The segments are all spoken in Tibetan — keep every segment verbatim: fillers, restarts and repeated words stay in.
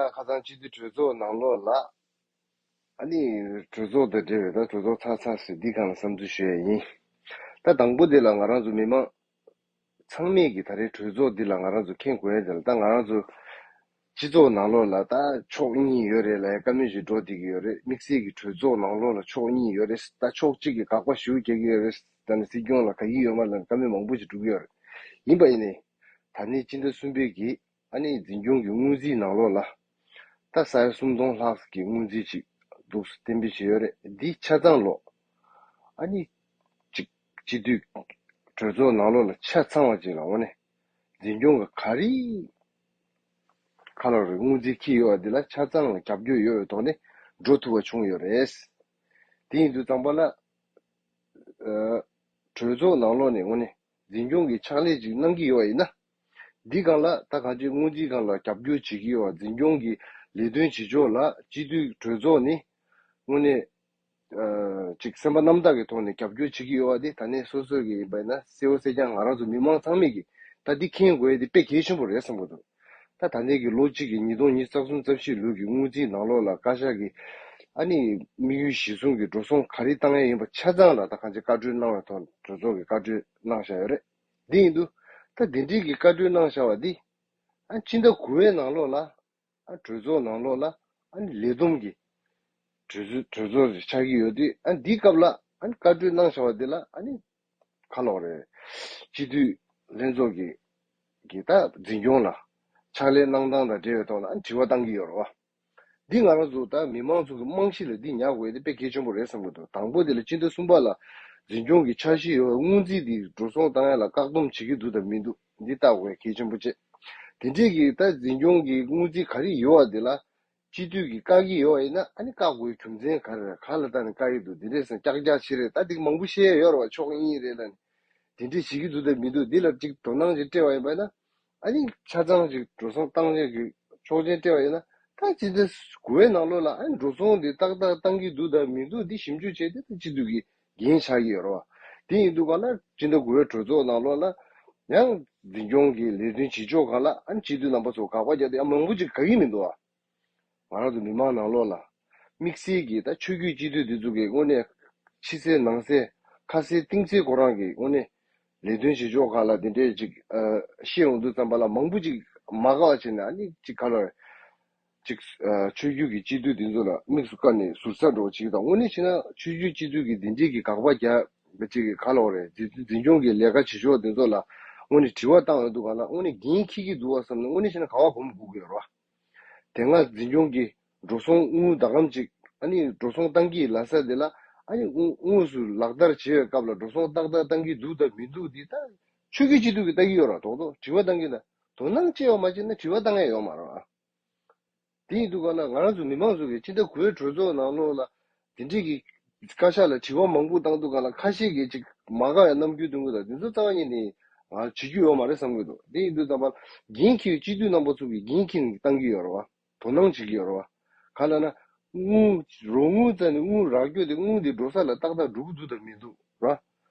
ད་ཁ་སང་སྤྱི་འཐུས་གྲོས་ཚོགས་ནང་ལོགས་ལ། ཨ་ནི་གྲོས་ཚོགས་དང་འབྲེལ་བའི་ད་གྲོས་ཚོགས་ཚར་ཚར་ཟེར་འདི་སྒང་ལ་བསམ་ཚུལ་ཞུ་ཡ་ཡིན། ད་དང་པོ་དེ་ལ་ང་རང་ཚོ་མི་མང་ཚང་མས་ཀྱི་ད་རེས་གྲོས་ཚོགས་འདི་ལ་ང་རང་ཚོ་མཁྱེན་དགོས་ཡ་དེ་ལ། ད་ང་རང་ཚོ་སྤྱི་ཚོགས་ནང་ལོགས་ལ་ད་ཕྱོགས་གཉིས་ཡོད་རེད་ལབ་ཡ་བཀའ་མོལ་ཞིག་འགྲོ་བསྡད་ཀྱི་ཡོད་རེད། དམིགས་བསལ་གྱི་གྲོས་ཚོགས་ནང་ལོགས་ལ་ཕྱོགས་གཉིས་ཡོད་རེད། ད་ཕྱོགས་གཅིག་གིས་དགག་པ་ཞེ་པོ་རྒྱག་གི་ཡོད་རེད། ད་ནི་སྲིད་སྐྱོང་ལ་དགའ་གི་ཡོད་མ་རེད་ལབ་བཀའ་མོལ་མང་པོ་ཞིག་འགྲོ་གི་ཡོད་རེད། ཡིན་པ་ཡིན་ནའི་ད་ནི་སྤྱི་ཟླ་གསུམ་པའི་གི་ཨ་ནི་འཛིན་སྐྱོང་གི་སྔོན་རྩིས་ནང་ལོགས་ལ། ད་ས་ཡ་སུམ་སྟོང་ལྷག་ཙམ་གྱི་སྔོན་རྩིས་ཅིག་འདུག་གཏན་འབེབས་བྱས་ཡོད་རེད། འདི་ཆ་ཚང་ལོ། ཨ་ནི་ཅིག་སྤྱི་འཐུས་གྲོས་ཚོགས་ནང་ལོགས་ལ་ཆ་ཚང་བ་ཅིག་ལ་འོ་ནས་འཛིན་སྐྱོང་གི་ག་རེ་ཁ་ལོ་རེ་སྔོན་རྩིས་འཁྱེར་ཡོད་པ་འདི་ལ་ཆ་ཚང་ལ་རྒྱབ་སྐྱོར་ཡོད་པའི་ཐོག་ནས་འགྲོ་ཐུབ་པ་བྱུང་ཡོད་རེད། དེ་ཡིན་དུས་ཙམ་པ་ལ། ཨ། གྲོས་ཚོགས་ནང་ལོགས་ནས་དངོས་གནས་འཛིན་སྐྱོང་གི་ཕྱག་ལས་ཅིག་གནང་གི་ཡོད་པ་ཡིན་ན། འདི་སྒང་ལ་ད་གང་ཅི་སྔོན་རྩིས་སྒང་ལ་རྒྱབ་སྐྱོར་བྱེད་ཀྱི་ཡོད་པ། འཛིན་སྐྱོང་གི་ལས་དོན་བྱེད་ཕྱོགས་ལ་སྤྱི་འཐུས་གྲོས་ཚོགས་ནས་དངོས་གནས། ཨ། ཅིག་སེམས་པ་རྣམ་དག་གི་ཐོག་ནས་རྒྱབ་སྐྱོར་བྱེད་ཀྱི་ཡོད་པ་འདི་ད་ནས་སོ་སོ་གི་ཡིན་པ་ཡིན་ན་གསལ་པོ་གསལ་རྐྱང་ང་རང་ཚོ་མི་མང་ཚང་མས་ཀྱི་ད་འདི་མཁྱེན་དགོས་ཡ་འདི་དཔེ་གལ་ཆེན་པོ་རེད་བསམ་གྱི་འདུག་ད་ད་ལྟའི་གི་ལོ་གཅིག་གི་ཉིས་སྟོང་ཉི་ཤུ་རྩ་གསུམ་རྩ་བཞི་ལོའི་གི་སྔོན་རྩིས་ནང་ལོགས་ལ་བཀའ་ཤག་གིས་ཨ་ནི་དམིགས་ཡུལ་གཞིར་བཟུང་གི་འགྲོ་སོང་ག་རེ་བཏང་ཡ་ཡིན་པ་ཆ་ཚང་ལ་ད་གང་ཅི་བཀའ་འཁྲོལ་གནང་བའི་ཐོག་གྲོས་ཚོགས་ཀྱིས་བཀའ་འཁྲོལ་གནང་བཞག་ཡོད་རེད། འདི་ཡིན་དུས་ད་འདི་འདྲའི་གི་བཀའ་འཁྲོལ་གནང་བཞག་པ་འདི་ཨ་ཕྱི་ཟླ་དགུ་པའི་ནང་ལོགས་ལ་ཨ་གྲོས་ཚོགས་ནང་ལོགས་ལ་ཨ་ནི་ལས་བསྡོམས་ཀྱི་གྲོས་ཚོགས་གྲོས་ཚོགས་ཤིག་ཆགས་ཀྱི་ཡོད་དུས། ཨ་འདིའི་སྐབས་ལ་ཨ་ནི་བཀའ་འཁྲོལ་གནང་བཞག་པ་འདི་ལ་ཨ་ནི། ག་ལབ་དགོས་རེད། སྤྱི་འཐུས་ལྷན་ཚོགས་ཀྱི་གི་ད་འཛིན་སྐྱོང་ལ་ཕྱག་ལས་གནང་སྟངས་དང་འབྲེལ་བའི་ཐོག་ལ་དྲི་བ་བཏང་གི་ཡོད་རེད་བ། འདི་ང་རང་ཚོ་ད་མི་མང་ཚོ་གི་རྨང་གཞི་ལ་འདི་ཉར་དགོས་ཡ་དེ་དཔེ་གལ་ཆེན་པོ་རེད་བསམ་གྱི་འདུག་དང་པོ་དེ་ལ་སྤྱི་ཟླ་གསུམ་པ་ལ་འཛིན་སྐྱོང་གི་འཆར་གཞི་ཡོད་པ་སྔོན་རྩིས་དེ་འགྲོ་སོང་བཏང་ཡ་ལ་བཀག་སྡོམ་བྱེད་ཀྱི་འདུག་དང་མི་འདུག་འདི་བལྟ་དགོས་ཡ་གལ་ཆེན་པོ་བྱེད། དེ་འདྲས་ཀྱི་ད་འཛིན་སྐྱོང་གི་སྔོན་རྩིས་ག་རེ་ཡོད་པ་དེ་ལ། སྤྱི་འཐུས་ཀྱིས་བཀག་གི་ཡོད་པ་ཡིན་ན་ཨ་ནི་བཀག་དགོས་རྒྱུ་མཚན་ག་རེ་རེད། ག་ལ་ལྟ་ནས་བཀག་གི་འདུག་འདི་འདྲས་སེ་ཀྱག་ཀྱག་བྱེད་རེད། ད་འདི་མང་པོ་བཤད་ཡ་ཡོད་རེད་བ། ཕྱོགས་གཉིས་རེད་ལ་ནི། དེ་འདྲས་བྱེད་ཀྱི་འདུག་དང་མི་འདུག་འདི་ལ་ཅིག་དོ་སྣང་ཅིག་སྤྲད་པ་ཡིན་པ་ཡིན་ན། ཨ་ནི་ཆ་ཚང་ཅིག་འགྲོ་སོང་བཏང་ཡ་གི་ཆོག་མཆན་སྤྲད་པ་ཡིན་ན། ད་སྤྱི་ཟླ་དགུ་པའི་ནང་ལོགས་ལ་ཨ་ནི་འགྲོ་སོང་འདི་ཏག་ཏག་བཏང་གི་འདུག་དང་མི་འདུག་འདི་ཞིབ་འཇུག་བྱས་ཏེ་ད་སྤྱི་འཐུས་ཀྱི་འགན་ཆགས་ཀྱི་ཡོད་རེད་བ། དེ་ཡིན་དུས་ག་ལ་སྤྱི་ཟླ་དགུ་པའི་གྲོས་ཚོགས་ནང་ལོགས་ལ་ཡང་འཛིན་སྐྱོང་གི་ལས་དོན་བྱེད་ཕྱོགས་སྒང་ལ་ཨ་ནི་སྤྱི་འཐུས་རྣམ་པ་ཚོ་དགག་པ་རྒྱག་དེ་ཡང་མང་པོ་ཅིག་དགའ་གི་མི་འདུག་བ། ང་རང་ཚོ་མི་མང་ནང་ལོགས་ལ། དམིགས་བསལ་གྱི་ད་ཆོས་བརྒྱུད་སྤྱི་འཐུས་འདི་ཚོ་གི་དངོས་གནས་ཕྱི་གསལ་ནང་གསལ་ཁ་གསལ་གཏིང་གསལ་ཁོ་རང་གི་དངོས་གནས་ལས་དོན་བྱེད་ཕྱོགས་སྒང་ལ་དེ་འདྲས་ཅིག་ཨ་བཤད་ཡོང་དུས་ཙམ་པ་ལ་མང་པོ་ཅིག་མ་དགའ་བ་བྱས་ནས་ཨ་ནི་ཅིག་ག་ལ་ཅིག་ཨ་ཆོས་བརྒྱུད་ཀྱི་སྤྱི་འཐུས་འདི་ཚོ་ལ་དམིགས་སུ་བཀར་ནས་ཟུར་ཟ་འགྲོ་བ་ཅིག་དང་། དངོས་གནས་བྱས་ན་ཆོས་བརྒྱུད་སྤྱི་འཐུས་ཀྱི་འདི་འདྲས་ཀྱི་དགག་པ་རྒྱག་པ་ཅིག་གི་ག་ལ་རེད། འཛིན་འཛིན་སྐྱོང་གི་ལས་ཀ་བྱེད་ཕྱོགས་འདི་ཚོ་ལ་དངོས་གནས་དྲི་བ་བཏང་ཡོང་དུས་ག་ལ་དངོས་གནས་འགན་འཁྱེར་གྱི་འདུག་བ་བསམ་ནས་དངོས་གནས་བྱས་ན་ག་བ་གོམ་སྒུག་གི་ཡོད་རེད་བ། དེ་སྔ་འཛིན་སྐྱོང་གིས་འགྲོ་སོང་དངུལ་ཟླ་གམ་གཅིག་ཨ་ནི་འགྲོ་སོང་བཏང་གི་ལབ་ས་དེ་ལ་ཨ་ནི་དངུལ་དངོས་སུ་ལག་བསྟར་བྱེད་པའི་སྐབས་ལ་འགྲོ་སོང་ཏག་ཏག་བཏང་གི་འདུག་དང་མི་འདུག་འདི་ད་ཆོས་བརྒྱུད་སྤྱི་འཐུས་ཀྱིས་བལྟ་གི་ཡོད་ར། རྡོག་རྡོག་དྲི་བ་བཏང་གི་ན་དོ་སྣང་བྱེད་པ་མ་བྱས་ན་དྲི་བ་བཏང་ཡ་ཡོད་མ་རེད་ཨ། དེ་ཡིན་དུས་ག་ལ་ང་རང་ཚོ་མི་མང་ཚོ་གིས་སྤྱི་ཟླ་དགུ་པའི་གྲོས་ཚོགས་ནང་ལོགས་ལ་དེ་འདྲས་ཀྱི་བཀའ་ཤག་ལ་དྲི་བ་མང་པོ་བཏང་དུས་ག་ལ་ཁ་ཤས་ཀྱིས་ཅིག་མ་དགའ་བའི་རྣམ་འགྱུར་སྟོན་གི་འདུག་དེ་ཚོ་རྩ་བ་ཉིད་ནས་ང་བྱེད་རྒྱུ་ཡོད་མ་རེད་བསམ་གི་འདུག་དེ་ཡིན་དུས་ཙམ་པ་འགན་འཁྱེར་བའི་སྤྱི་འཐུས་རྣམ་པ་ཚོ་གིས་འགན་འཁྱེར་ནས་བཏང་གི་ཡོད་རེད་བ། དོ་སྣང་བྱེད་ཀྱི་ཡོད་རེད་བ། ག་ལབ་ན། དངུལ་རོགས་དངུལ་རྩ་ནས་དངུལ་རག་རྒྱུ་དེ་དངུལ་དེ་འགྲོ་ས་ལ་ཏག་ཏག་འགྲོ་གི་འདུག་དང་མི་འདུག་ར།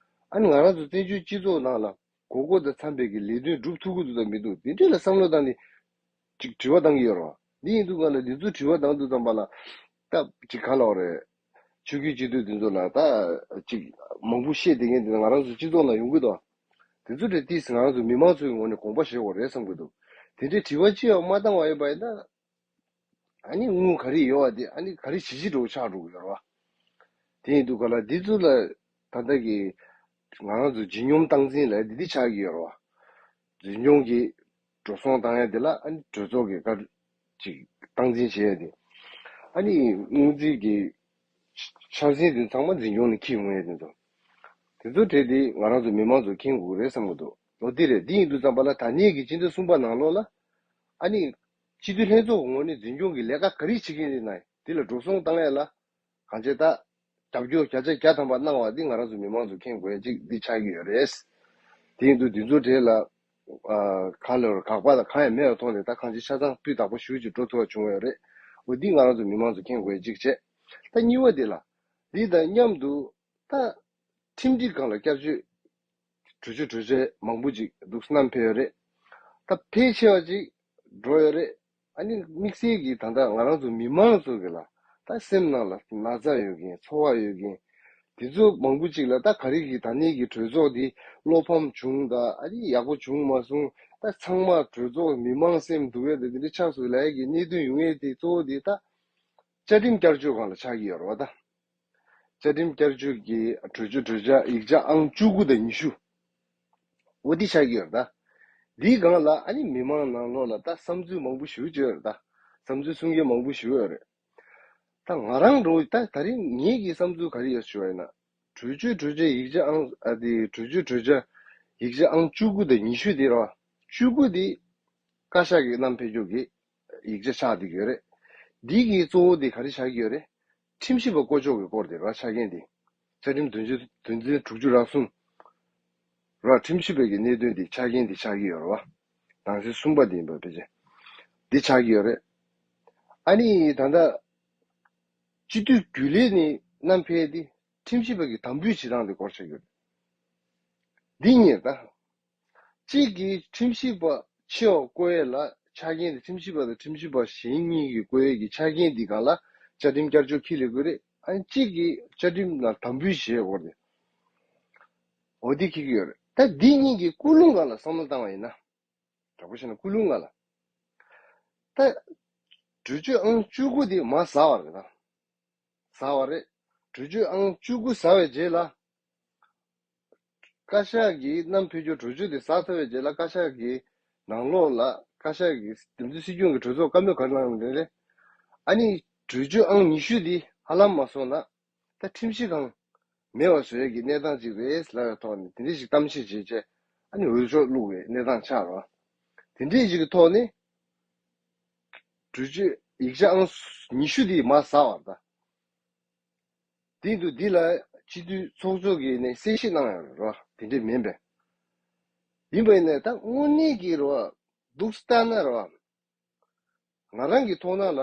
ཨ་ནི་ང་རང་ཚོ་བཙན་བྱོལ་སྤྱི་ཚོགས་ནང་ལ་དགོས་མཁོ་དང་འཚམ་པའི་གི་ལས་དོན་སྒྲུབ་ཐུབ་ཀྱི་འདུག་དང་མི་འདུག་དེ་འདྲས་ལ་བསམ་བློ་བཏང་ནས་ཅིག་དྲི་བ་བཏང་གི་ཡོད་རེད་བ། འདི་ཡིན་དུས་ག་ལ་འདི་ཚོ་དྲི་བ་བཏང་དུས་ཙམ་པ་ལ་ད་ཅིག་ག་ལབ་དགོས་རེད། ཆོས་བརྒྱུད་སྤྱི་འཐུས་དེ་ཚོ་ལ་ད་ཅིག་མང་པོ་བཤད་བསྡད་མཁན་དེ་ང་རང་ཚོ་སྤྱི་ཚོགས་ནང་ཡོང་གི་འདུག་དེ་ཚོ་དེ་ཏིས་ང་རང་ཚོ་མི་མང་ཚོའི་ངོས་ནས་དགོངས་པ་བཞེས་དགོས་རེད་བསམ་གི་འདུག་དེ་འདྲའི་དྲི་བ་ཅི་ཡང་མ་བཏང་བ་ཡིན་པ་ཡིན་ན། ཨ་ནི་དངུལ་ག་རེ་ཡོད་པ་དེ་ཨ་ནི་ག་རེ་བྱེད་ཀྱི་འགྲོ་ཆགས་འགྲོ་གི་ཡོད་རེད་བ། དེ་ཡིན་དུས་ག་ལ་འདི་ཚོ་ལ་ད་ལྟ་གི་ང་རང་ཚོ་ལྗིད་སྙོམས་སྟངས་འཛིན་ལ་འདི་འདི་ཆགས་ཀྱི་ཡོད་རེད་བ། འཛིན་སྐྱོང་གི་འགྲོ་སོང་བཏང་ཡ་དེ་ལ་ཨ་ནི་གྲོས་ཚོགས་ཀྱི་བཀའ་ཅིག་སྟངས་འཛིན་བྱེད་ཡ་དེ། ཨ་ནི་དངུལ་རྩིས་ཀྱི་འཆར་ཟིན་དེ་ཚང་མ་འཛིན་སྐྱོང་ནས་འཁྱེར་ཡོང་ཡ་དེ་ཚོ། དེ་ཚོ་གྲས་དེ་ང་རང་ཚོ་མི་མང་ཚོ་མཁྱེན་དགོས་རེད་བསམ་གི་འདུག་ལོ་འདི་རེད། འདི་ཡིན་དུས་ཙམ་པ་ལ་ད་ནས་ཀྱི་སྤྱི་ཟླ་གསུམ་པ་ནང་ལོགས་ལ་ཨ་ནི་སྤྱི་འཐུས་ལྷན་ཚོགས་ངོས་ནས་འཛིན་སྐྱོང་གི་ལས་ཀ་ག་རེ་བྱེད་ཀྱི་ཡིན་ན་དེ་ལ་འགྲོ་སོང་བཏང་ཡ་ལ་གང་ཅི་ད་རྒྱབ་སྐྱོར་བརྒྱ་ཆ་བརྒྱ་ཐམ་པ་གནང་བ་འདི་ང་རང་ཚོ་མི་མང་ཚོ་མཁྱེན་དགོས་ཡ་གཅིག་འདི་ཆགས་ཀྱི་ཡོད་རེད། དེ་ཡིན་དུས་འདི་ཚོ་གྲས་ལ་ཨ་ག་ལ་དགག་པ་དང་གང་ཡང་མེད་པའི་ཐོག་ནས་ད་གང་ཅི་ཆ་ཚང་སྤུས་དག་པོ་ཞེ་པོ་ཅིག་འགྲོ་ཐུབ་པ་བྱུང་བ་ཡོད་རེད། འོ་འདི་ང་རང་ཚོ་མི་མང་ཚོ་མཁྱེན་དགོས་ཡ་གཅིག་བྱས། ད་གཉིས་པ་འདི་ལ་འདི་དང་མཉམ་དུ་ད་ཁྲིམས་སྒྲིག་སྒང་ལ་བསྐྱར་བཅོས་གྲོས་ཆོད་གྲོས་ཆོད་མང་པོ་ཅིག་འདུག་བསྣམས་ཕེབས་ཡོད་རེད། ད་ཕལ་ཆེ་བ་ཅིག་འགྲོ་ཡོད་རེད། ཨ་ནི་དམིགས་བསལ་གྱི་ད་ལྟ་ང་རང་ཚོ་མི་མང་ཚོ་གི་ལ་ད་སེམས་ནང་ལ་ན་ཚ་ཡོད་མཁན་ཚོར་བ་ཡོད་མཁན་དེ་ཚོ་མང་པོ་ཅིག་ལ་ད་ག་རེ་གི་ད་ནས་གི་གྲོས་ཚོགས་འདི་བློ་ཕམ་བྱུང་ད་ཨ་ནི་ཡག་པོ་བྱུང་མ་སོང་ད་ཚང་མ་གྲོས་ཚོགས་མི་མང་སེམས་སྡུག་ཡས་ད་དེ་འདྲ་ཆགས་སོང་ལབ་ཡས་ཀྱི་གནད་དོན་ཡོང་ཡས་དེ་གཙོ་བོ་དེ་ད་བཅའ་ཁྲིམས་བསྐྱར་བཅོས་སྒང་ལ་ཆགས་ཀྱི་ཡོད་རེད་བ་ད། བཅའ་ཁྲིམས་བསྐྱར་བཅོས་ཀྱི་གྲོས་ཆོད་གྲོས་འཆར་ཡིག་ཆ་ཨང་བཅུ་དགུ་དང་ཉི་ཤུ། འོ་འདི་ཆགས་ཀྱི་ཡོད་རེད་ད། འདིའི་སྒང་ལ་ཨ་ནི་མི་མང་ནང་ལོགས་ལ་ད་བསམ་ཚུལ་མང་པོ་ཞེ་པོ་ཅིག་ཡོད་རེད་ད། བསམ་ཚུལ་གསུང་མཁན་མང་པོ་ཞེ་པོ་ཡོད་རེད། ད་ང་རང་འགྲོ་ད་ད་རིང་ངེད་ཀྱི་བསམ་ཚུལ་ག་རེ་ཡོད་ཞུ་བ་ཡིན་ན། གྲོས་ཆོད་གྲོས་འཆར་ཡིག་ཆ་ཨང་ཨ་དེ་གྲོས་ཆོད་གྲོས་འཆར་ཡིག་ཆ་ཨང་བཅུ་དགུ་དང་ཉི་ཤུ་དེ་རེད་བ། བཅུ་དགུ་དེ་བཀའ་ཤག་གི་བསྣམས་ཕེབས་རྒྱུ་གི་ཡིག་ཆ་ཆགས་བསྡད་ཀྱི་ཡོད་རེད། འདི་གི་གཙོ་བོ་དེ་ག་རེ་ཆགས་ཀྱི་ཡོད་རེད། ཁྲིམས་ཞིབ་པ་བསྐོ་གཅོག་གི་སྐོར་དེ་རེད་བ་ཆ་རྐྱེན་དེ། བཅའ་ཁྲིམས་དོན་ཚན་དོན་ཚན་དྲུག་ཅུ་རེ་གསུམ་རེད་བ། ཁྲིམས་ཞིབ་པའི་གི་གནད་དོན་དེ་ཆ་རྐྱེན་དེ་ཆགས་ཀྱི་ཡོད་རེད་བ། ནང་གསེས་གསུམ་པ་དེ་ཡིན་པ་ཕལ་ཆེར་དེ་ཆགས་ཀྱི་ཡོད་རེད། ཨ་ནི་ད་ལྟ་སྤྱི་འཐུས་རྒྱུན་ལས་ནས་བསྣམས་ཕེབས་དེ་ཁྲིམས་ཞིབ་པ་གི་དམ་འབུལ་བྱེད་སྟངས་དེ་སྐོར་ཆགས་ཀྱི་ཡོད་རེད། འདི་གཉིས་ད། གཅིག་གིས་ཁྲིམས་ཞིབ་པ་ཆེ་བ་བསྐོ་ཡས་ལ་ཆ་རྐྱེན་དེ་ཁྲིམས་ཞིབ་པ་དང་ཁྲིམས་ཞིབ་པ་གཞན་གཉིས་ཀྱིས་བསྐོ་ཡས་ཀྱི་ཆ་རྐྱེན་འདི་སྒང་ལ་བཅའ་ཁྲིམས་བསྐྱར་བཅོས་འཁྱེར་སླེབས་དགོས་རེད། ཨ་ནི་གཅིག་གིས་བཅའ་ཁྲིམས་ལ་དམ་འབུལ་བྱེད་དགོས་རེད། འོ་འདི་འཁྱེར་གྱི་ཡོད་རེད། ད་འདི་གཉིས་ཀྱི་ཀུན་སློང་སྒང་ལ་བསམ་བློ་བཏང་བ་ཡིན་ན། དྲག་པོ་བཤད་ན་ཀུན་སློང་སྒང་ལ། ད་གྲོས་ཆོད་ཨང་བཅུ་དགུ་དེ་མར་ཟ་བ་རེད་ད། ཟ་བ་རེད། གྲོས་ཆོད་ཨང་བཅུ་དགུ་ཟ་བའི་རྗེས་ལ། བཀའ་ཤག་གིས་བསྣམས་ཕེབས་རྒྱུ་གྲོས་ཆོད་དེ་ཟ་ཚར་བའི་རྗེས་ལ་བཀའ་ཤག་གི་ནང་ལོགས་ལ་བཀའ་ཤག་གིས་འདེམས་ཐོན་སྲིད་སྐྱོང་གི་གྲོས་ཚོགས་བཀའ་མོལ་ག་རེ་གནང་ཡོད་རེད། ཨ་ནི་གྲོས་ཆོད་ཨང་ཉི་ཤུ་འདི་ཧ་ལམ་མ་སོང་ན་ད་ཁྲིམས་ཞིབ་ཁང་མེད་པ་བཟོ་ཡས་ཀྱི་གནས་སྟངས་ཅིག་རེད་ལབ་པའི་ཐོག་ནས་དེ་འདྲ་ཞིག་གཏམ་བཤད་བྱས་རྗེས་ཨ་ནི་འོས་ཤོག་བླུགས་པའི་གནས་སྟངས་ཆགས་རོགས། དེ་འདྲའི་ཞིག་གི་ཐོག་ནས་གྲོས་ཆོད་ཡིག་ཆ་ཨང་ཉི་ཤུ་འདི་མར་ཟ་བ་ད། དེ་འདུག་འདི་ལ་སྤྱི་འཐུས་ཚོགས་གཙོ་གིས་ནས་གསལ་བཤད་གནང་ཡོད་རེད་བ། དེ་འདྲ་མིན་པས། ཡིན་པ་ཡིན་ནའི་ད་དངོས་གནས་ཀྱི་རེད་བ། འདུག་ལྟ་ན་རེད་བ། ང་རང་གི་མཐོང་སྣང་ལ།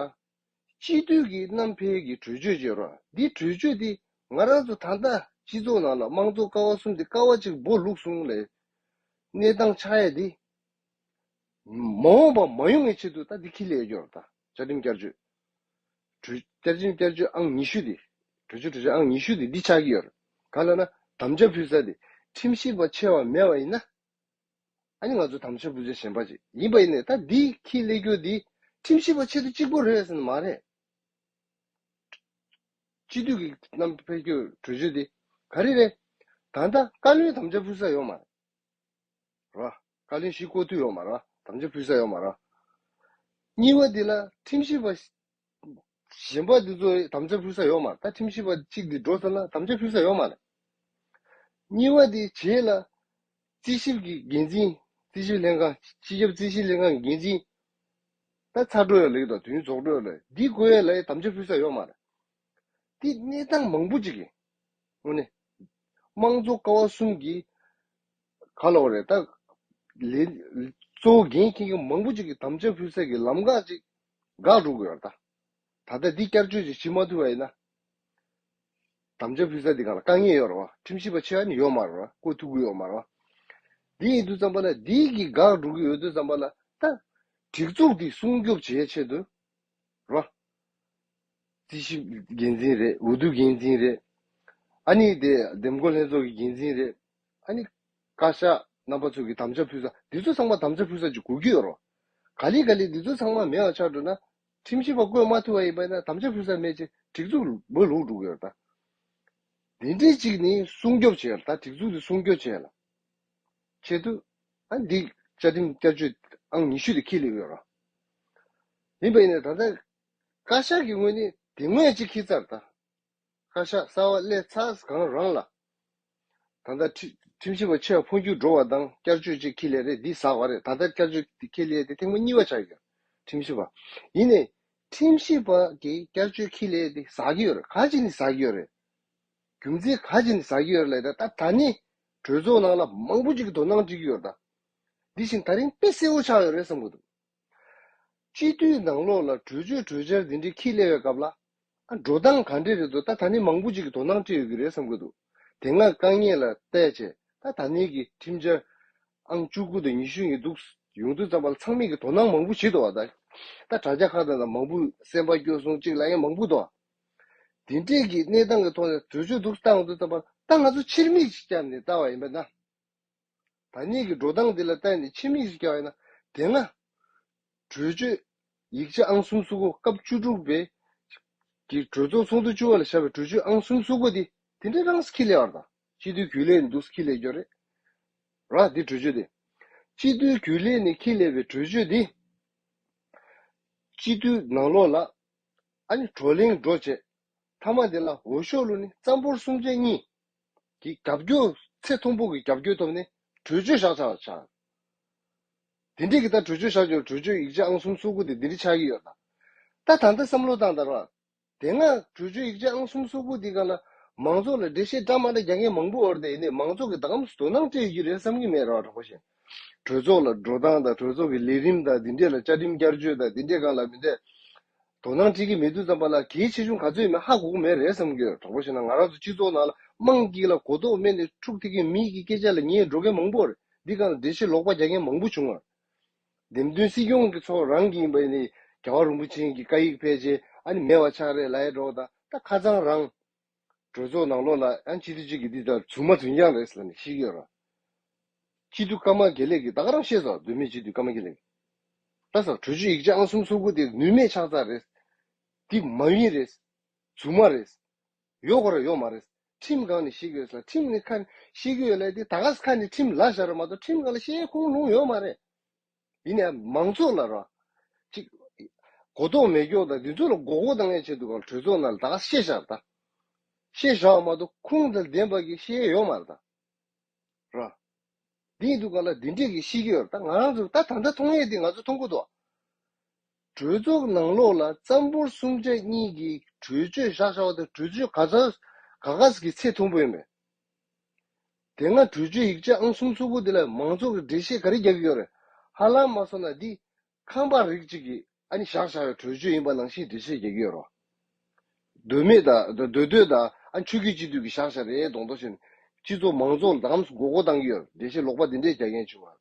སྤྱི་འཐུས་ཀྱི་བསྣམས་ཕེབས་ཀྱི་གྲོས་ཆོད་ཅིག་ཡོད་རེད་བ། འདི་གྲོས་ཆོད་འདི་ང་རང་ཚོ་ད་ལྟ་སྤྱི་ཚོགས་ནང་ལ་དམངས་གཙོ་ཀ་བ་གསུམ་འདི་ཀ་བ་གཅིག་སྦོ་ལུག་གསུམ་ལས་གནས་སྟངས་ཆགས་ཡས་འདི། མ་འོངས་པ་མ་ཡོང་བའི་ཆེད་དུ་ད་འདི་འཁྱེར་སླེབས་ཡོད་རེད་ད། བཅའ་ཁྲིམས་བསྐྱར་བཅོས། གྲོས་བཅའ་ཁྲིམས་བསྐྱར་བཅོས་ཨང་ཉི་ཤུ་འདི། གྲོས་ཆོད་གྲོས་ཆོད་ཨང་ཉི་ཤུ་འདི་འདི་ཆགས་ཀྱི་ཡོད་རེད། ག་ལ་ན་དམ་བཅའ་ཕུལ་ས་འདི་ཁྲིམས་ཞིབ་པ་ཆེ་བ་མེད་པ་ཡིན་ན། ཨ་ནི་ང་ཚོ་དམ་བཅའ་ཕུལ་ས་གཞན་པ་ཅིག་ཡིན་པ་ཡིན་ནའི་ད་འདི་འཁྱེར་སླེབས་རྒྱུ་འདི་ཁྲིམས་ཞིབ་པ་ཆེད་དུ་གཅིག་པོ་རེད་ཟེར་ན་མ་རེད། སྤྱི་འཐུས་ཀྱི་བསྣམས་ཕེབས་རྒྱུ་གྲོས་ཆོད་འདི་ག་རེ་རེད། ད་ལྟ་བཀའ་བློན་དམ་བཅའ་ཕུལ་ས་ཡོད་མ་རེད། ར། བཀའ་བློན་བཞི་བསྐོ་ཐུབ་ཡོད་མ་རེད། དམ་བཅའ་ཕུལ་ས་ཡོད་མ་རེད། གཉིས་པ་འདི་ལ་ཁྲིམས་ཞིབ་པ་གཞན་པ་འདི་ཚོ་དམ་བཅའ་ཕུལ་ས་ཡོད་མ་རེད། ད་ཁྲིམས་ཞིབ་པ་གཅིག་འདི་འགྲོ་ས་ལ་དམ་བཅའ་ཕུལ་ས་ཡོད་མ་རེད། གཉིས་པ་འདི་རྗེས་ལ་རྩིས་ཞིབ་ཀྱི་འགན་འཛིན་རྩིས་ཞིབ་ལྷན་ཁང་སྤྱི་ཁྱབ་རྩིས་ཞིབ་ལྷན་ཁང་གི་འགན་འཛིན་ད་ཚར་འགྲོ་ཡོད་ལ་ཡོད་དང་དུས་ཡུན་རྫོགས་འགྲོ་ཡོད་ལ་འདི་དགོས་ཡ་ལ་དམ་བཅའ་ཕུལ་ས་ཡོད་མ་རེད། འདི་གནས་སྟངས་མང་པོ་ཅིག་གིས། དངོས་གནས། དམངས་གཙོ་ཀ་བ་གསུམ་གྱི་ག་ལ་བ་རེད་ད། ལས་གཙོ་བོ་འགན་འཁྱེར་མཁན་མང་པོ་ཅིག་གིས་དམ་བཅའ་ཕུལ་ས་གི་ལམ་ཁ་ཅིག་འགག་འགྲོ་གི་ཡོད་རེད་ད། ད་ལྟ་འདི་བསྐྱར་བཅོས་ཅིག་བྱེད་མ་ཐུབ་པ་ཡིན་ན། དམ་བཅའ་ཕུལ་ས་འདི་གང་ལ་དཀའ་ངལ་ཡོད་རེད་བ། ཁྲིམས་ཞིབ་པ་ཆེ་བ་ནི་ཡོད་མ་རེད་བ། བསྐོ་ཐུབ་ཀྱི་ཡོད་མ་རེད་བ། འདི་ཡིན་དུས་ཙམ་པ་ལ་འདི་གི་འགག་འགྲོ་གི་ཡོད་དུས་ཙམ་པ་ལ་ད། སྒྲིག་འཛུགས་འདི་སྲུང་སྐྱོབ་བྱེད་ཆེད་དུ། རོ། རྩིས་ཞིབ་འགན་འཛིན་རེད། འོས་བསྡུ་འགན་འཛིན་རེད། ཨ་ནི་དེ་འདེམས་བསྐོ་ལྷན་ཚོགས་ཀྱི་འགན་འཛིན་རེད། ཨ་ནི་བཀའ་ཤག་རྣམ་པ་ཚོ་གི་དམ་བཅའ་ཕུལ་ས་འདི་ཚོ་ཚང་མ་དམ་བཅའ་ཕུལ་ས་ཅིག་དགོས་ཀྱི་ཡོད་རོ། ག་ལེ་ག་ལེ་འདི་ཚོ་ཚང་མ་མེད་པ་ཆགས་འགྲོ་ན་ཁྲིམས་ཞིབ་པ་བསྐོས་མ་ཐུབ་པ་ཡིན་པ་ན་དམ་བཅའ་ཕུལ་ས་མེད་ཅེ་སྒྲིག་འཛུགས་མ་ལུག་འགྲོ་གི་ཡོད་ད། འདི་འདྲའི་ཅིག་ནི་སྲུང་སྐྱོབ་བྱེད་ཡ་ད་སྒྲིག་འཛུགས་འདི་སྲུང་སྐྱོབ་བྱེད་ཡ་ལ། ཆེད་དུ། ཨ་འདི་བཅའ་ཁྲིམས་བསྐྱར་བཅོས་ཨང་ཉི་ཤུ་དེ་འཁྱེར་སླེབས་ཡོད་ར། ཡིན་པ་ཡིན་ནའི་ད་ལྟ་བཀའ་ཤག་གི་ངོས་ནས་དེ་སྔོན་ཅིག་འཁྱེར་ཚར་ད། བཀའ་ཤག་གསར་པ་སླེབས་ཚར་གང་རང་ལ། ད་ལྟ་ཁྲི་ཁྲིམས་ཞིབ་པ་ཆེ་བ་འཕོ་འགྱུར་འགྲོ་བ་དང་བསྐྱར་བཅོས་ཅིག་འཁྱེར་སླེབས་རེད། འདི་ཟག་པ་རེད། ད་ལྟ་བསྐྱར་བཅོས་འདི་འཁྱེར་སླེབས་དེ་ཐེངས་མ་གཉིས་པ་ཆགས་ཡོད། ཁྲིམས་ཞིབ་པ། ཡིན་ནའི། ཁྲིམས་ཞིབ་པ་གིས་བསྐྱར་བཅོས་འཁྱེར་སླེབས་དེ་ཟག་གི་ཡོད་རེད། ག་ཅི་ནས་ཟག་གི་ཡོད་རེད། རྒྱུ་མཚན་ག་ཅི་ནས་ཟ་གི་ཡོད་ལབ་ན་ད་ད་ནི་གྲོས་ཚོགས་ནང་ལ་མང་པོ་ཅིག་གིས་དོ་སྣང་བྱེད་ཀྱི་ཡོད་ད། འདི་བཞིན་ད་རིང་དཔེ་གསལ་བོ་ཆགས་ཡོད་རེད་བསམ་གྱི་འདུག་སྤྱི་འཐུས་ནང་ལོགས་ལ་གྲོས་ཆོད་གྲོས་འཆར་འདི་འདྲའི་འཁྱེར་སླེབས་པའི་སྐབས་ལ་ཨ་འགྲོ་སྟངས་ག་འདྲས་རེད་འདུག་ད་ད་ནི་མང་པོ་ཅིག་གིས་དོ་སྣང་སྤྲད་ཡོད་ཀྱི་རེད་བསམ་གྱི་འདུག་དེ་སྔ་དཀའ་ངལ་ལ་བལྟས་བྱས་ད་ད་ནི་གི་ཁྲིམས་འཆར་ཨང་བཅུ་དགུ་དང་ཉི་ཤུ་ཡིན་འདུག་ཡོང་དུས་ཙམ་པ་ལ་ཚང་མས་ཀྱི་དོ་སྣང་མང་པོ་བྱེད་འདུག་བ། ད་ ད་དྲ་རྒྱ་ཁག་དང་མང་པོ་སེམས་པ་སྐྱོ་སོང་གཅིག་ལ་ཡང་མང་པོ་འདུག་དེ་འདྲས་ཀྱི་གནས་སྟངས་ཀྱི་ཐོག་ནས་གྲོས་ཆོད་འདུག་བཏང་འདུག་བཏང་པ་ད་ང་ཚོ་ཕྱིར་མིག་ཅིག་བསྐྱབས་ནས་ལྟ་བ་ཡིན་པ་ན། ད་ནས་ཀྱི་འགྲོ་སྟངས་འདི་ལ་བལྟས་ནས་ཕྱིར་མིག་ཅིག་བསྐྱབས་ཡིན་ན་དེ་སྔ་གྲོས་ཆོད་ཡིག་ཆ་ཨང་གསུམ་སོ་དགུ་སྐབས་བཅུ་དྲུག་པའི་གི་གྲོས་ཚོགས་ཚོགས་འདུ་བཅུ་པ་ལ་བཞག་པའི་གྲོས་ཆོད་ཨང་གསུམ་སོ་དགུ་འདི་དེ་འདྲའི་རང་ཁྱི་ལས་བར་དང་སྤྱི་འཐུས་རྒྱུན་ལས་འདུག་ཁྱི་ལས་རྒྱུ་རེད། ར་འདི་གྲོས་ཆོད་དེ། སྤྱི་འཐུས་རྒྱུན་ལས་ནས་ཁྱི་ལས་པའི་གྲོས་ཆོད་འདི། སྤྱི་འཐུས་ནང་ལོགས་ལ། ཨ་ནི་བགྲོ་གླེང་འགྲོ་བྱས། མཐའ་མ་དེ་ལ་འོས་ཤོག་བླུགས་ནས་རྩམ་ཕོར་གསུམ་ཆ་གཉིས། ཀྱི་རྒྱབ་སྐྱོར་ཚད་མཐོན་པོ་གི་རྒྱབ་སྐྱོར་ཐོབ་ནས་གྲོས་ཆོད་བཞག་ཚར་བ་ཆགས། དེ་འདྲས་ཀྱི་ད་གྲོས་ཆོད་བཞག་ཆོག་གྲོས་ཆོད་ཡིག་ཆ་ཨང་གསུམ་སོ་དགུ་དེ་འདི་འདྲས་ཆགས་ཀྱི་ཡོད་ད། ད་ད་ལྟ་བསམ་བློ་བཏང་ད་ར། དེ་སྔ་གྲོས་ཆོད་ཡིག་ཆ་ཨང་གསུམ་སོ་དགུ་དེ་ག་ལ་མང་ཚོགས་ལ་འགྲེལ་བཤད་འདྲ་མ་འདྲ་རྒྱག་མཁན་མང་པོ་འོར་དེ་ཡིན་ནའི་མང་ཚོགས་ཀྱི་ད་གམ་དོ་སྣང་སྤྲད་ཡོད་ཀྱི་རེད་བསམ་གྱི་མེད་ར་གྲོགས་པོ་ཞིག་གྲོས་ཚོགས་ལ་འགྲོ་སྟངས་དང་གྲོས་ཚོགས་ཀྱི་ལས་རིམ་དང་དེ་འདྲས་ལ་བཅའ་ཁྲིམས་བསྐྱར་བཅོས་དང་དེ་འདྲས་གང་ལ་མི་འདྲ། དོ་སྣང་བྱེད་ཀྱི་མེད་དུས་ཙམ་པ་ལ་གལ་ཆེ་ཆུང་ག་ཚོད་ཡིན་མིན་ཧ་གོ་གི་མེད་རེད་བསམ་གྱི་ཡོད། གྲོགས་པོ་ཞིག་ན་ང་རང་ཚོ་སྤྱི་ཚོགས་ནང་ལ་དམངས་ཀྱིས་ལ་གོ་རྟོགས་མེད་ནས་འཁྲུག་ཐེག་གི་མི་གི་སྐད་ཆ་ལ་ཉན་འགྲོ་མཁན་མང་པོ་རེད། འདི་གང་ལ་འགྲེལ་བཤད་ལོག་པ་རྒྱག་མཁན་མང་པོ་བྱུང་བ། འདེམས་ཐོན་སྲིད་སྐྱོང་གི་ཚོགས་རང་གི་ཡིན་པ་ཡིན་ནའི་རྒྱལ་བ་རིན་པོ་ཆེ་གི་བཀའ་ཡིག་ཕལ་ཆེར་ཨ་ནི་མེད་པ་ཆགས་རེད་ལབ་ཡ་འགྲོ་ད་ད་ཁ་ཚང་རང་། གྲོས་ཚོགས་ནང་ལོགས་ལ་ཡང་སྤྱི་འཐུས་གཅིག་གིས་འདི་ལྟར་རྫུན་མ་རྫུན་རྐྱང་རེད་ཟེར་ནས་བཤད་ཀྱི་ཡོད་ར། སྤྱི་འཐུས་ཀརྨ་དགེ་ལེགས་ཀྱིས་ད་ག་རང་བཤད་སོང་། མདོ་སྨད་སྤྱི་འཐུས་ཀརྨ་དགེ་ལེགས་ཀྱིས། ལྟ་ས་གྲོས་ཆོད་ཡིག་ཆ་ཨང་གསུམ་སོ་དགུ་དེ་ནུས་མེད་ཆགས་ཚར་རེད། འདི་མ་ཡིན་རེད། རྫུན་མ་རེད། ཡོད་ཁོ་ར་ཡོད་མ་རེད། ཁྲིམས་སྒང་ནས་བཤད་ཀྱི་ཡོད་ས་ཁྲིམས་ནས་ཁ་ནས་བཤད་ཀྱི་ཡོད་ལས་དེ་ད་ག་ས་ཁ་ནས་ཁྲིམས་ལ་བཞག་རེད་མ་གཏོགས་ཁྲིམས་སྒང་ལ་བཤད་ཁུངས་ལུང་ཡོད་མ་རེད། ཡིན་ནའི་མང་ཚོགས་ལ་ར། ཅིག་གོ་རྟོགས་མེད་སྐྱོ་དང་འདི་ཚོ་ལ་མགོ་སྐོར་བཏང་ཡས་ཆེད་དུ་གང་གྲོས་ཚོགས་ནང་ལ་ད་ག་བཤད་བཞག་ད། བཤད་བཞག་མ་གཏོགས་ཁུངས་དང་ལྡན་པ་གི་བཤད་ཡས་ཡོད་མ་རེད་ད། ར། འདི་ཡིན་དུས་གང་ལ་འདི་འདྲས་ཀྱི་བཤད་ཀྱི་ཡོད་རེད་ད་ང་རང་ཚོ་ད་ད་ལྟ་མཐོང་ཡས་འདི་ང་ཚོ་མཐོང་གི་འདུག་གྲོས་ཚོགས་ནང་ལོགས་ལ་རྩམ་ཕོར་གསུམ་ཆ་གཉིས་ཀྱི་གྲོས་ཆོད་བཞག་བཞག་པ་དང་གྲོས་ཆོད་ག་ཚ་ག་ག་ཟིག་གི་ཚད་མཐོན་པོ་ཡིན་པས། དེ་སྔ་གྲོས་ཆོད་ཡིག་ཆ་ཨང་གསུམ་སོ་དགུ་དེ་ལ་མང་ཚོགས་ཀྱི་འགྲེལ་བཤད་ག་རེ་རྒྱག་གི་ཡོད་རེད། ཧ་ལམ་མ་སོང་ན་འདི་ཁང་པ་རིགས་གཅིག་གིས་ཨ་ནི་བཞག་བཞག་པའི་གྲོས་ཆོད་ཡིན་པ་ནང་བཞིན་འགྲེལ་བཤད་རྒྱག་གི་ཡོད་རེད། མདོ་སྨད་དང་མདོ་སྟོད་དང་ཨ་ནི་ཆོས་བརྒྱུད་སྤྱི་འཐུས་ཀྱིས་བཞག་བཞག་རེད་མདོག་མདོག་བྱས་ནས་སྤྱི་ཚོགས་མང་ཚོགས་ལ་ད་གམ་མགོ་སྐོར་བཏང་གི་ཡོད་རེད། འགྲེལ་བཤད་ལོག་པ་འདི་འདྲས་རྒྱག་མཁན་བྱུང་བ།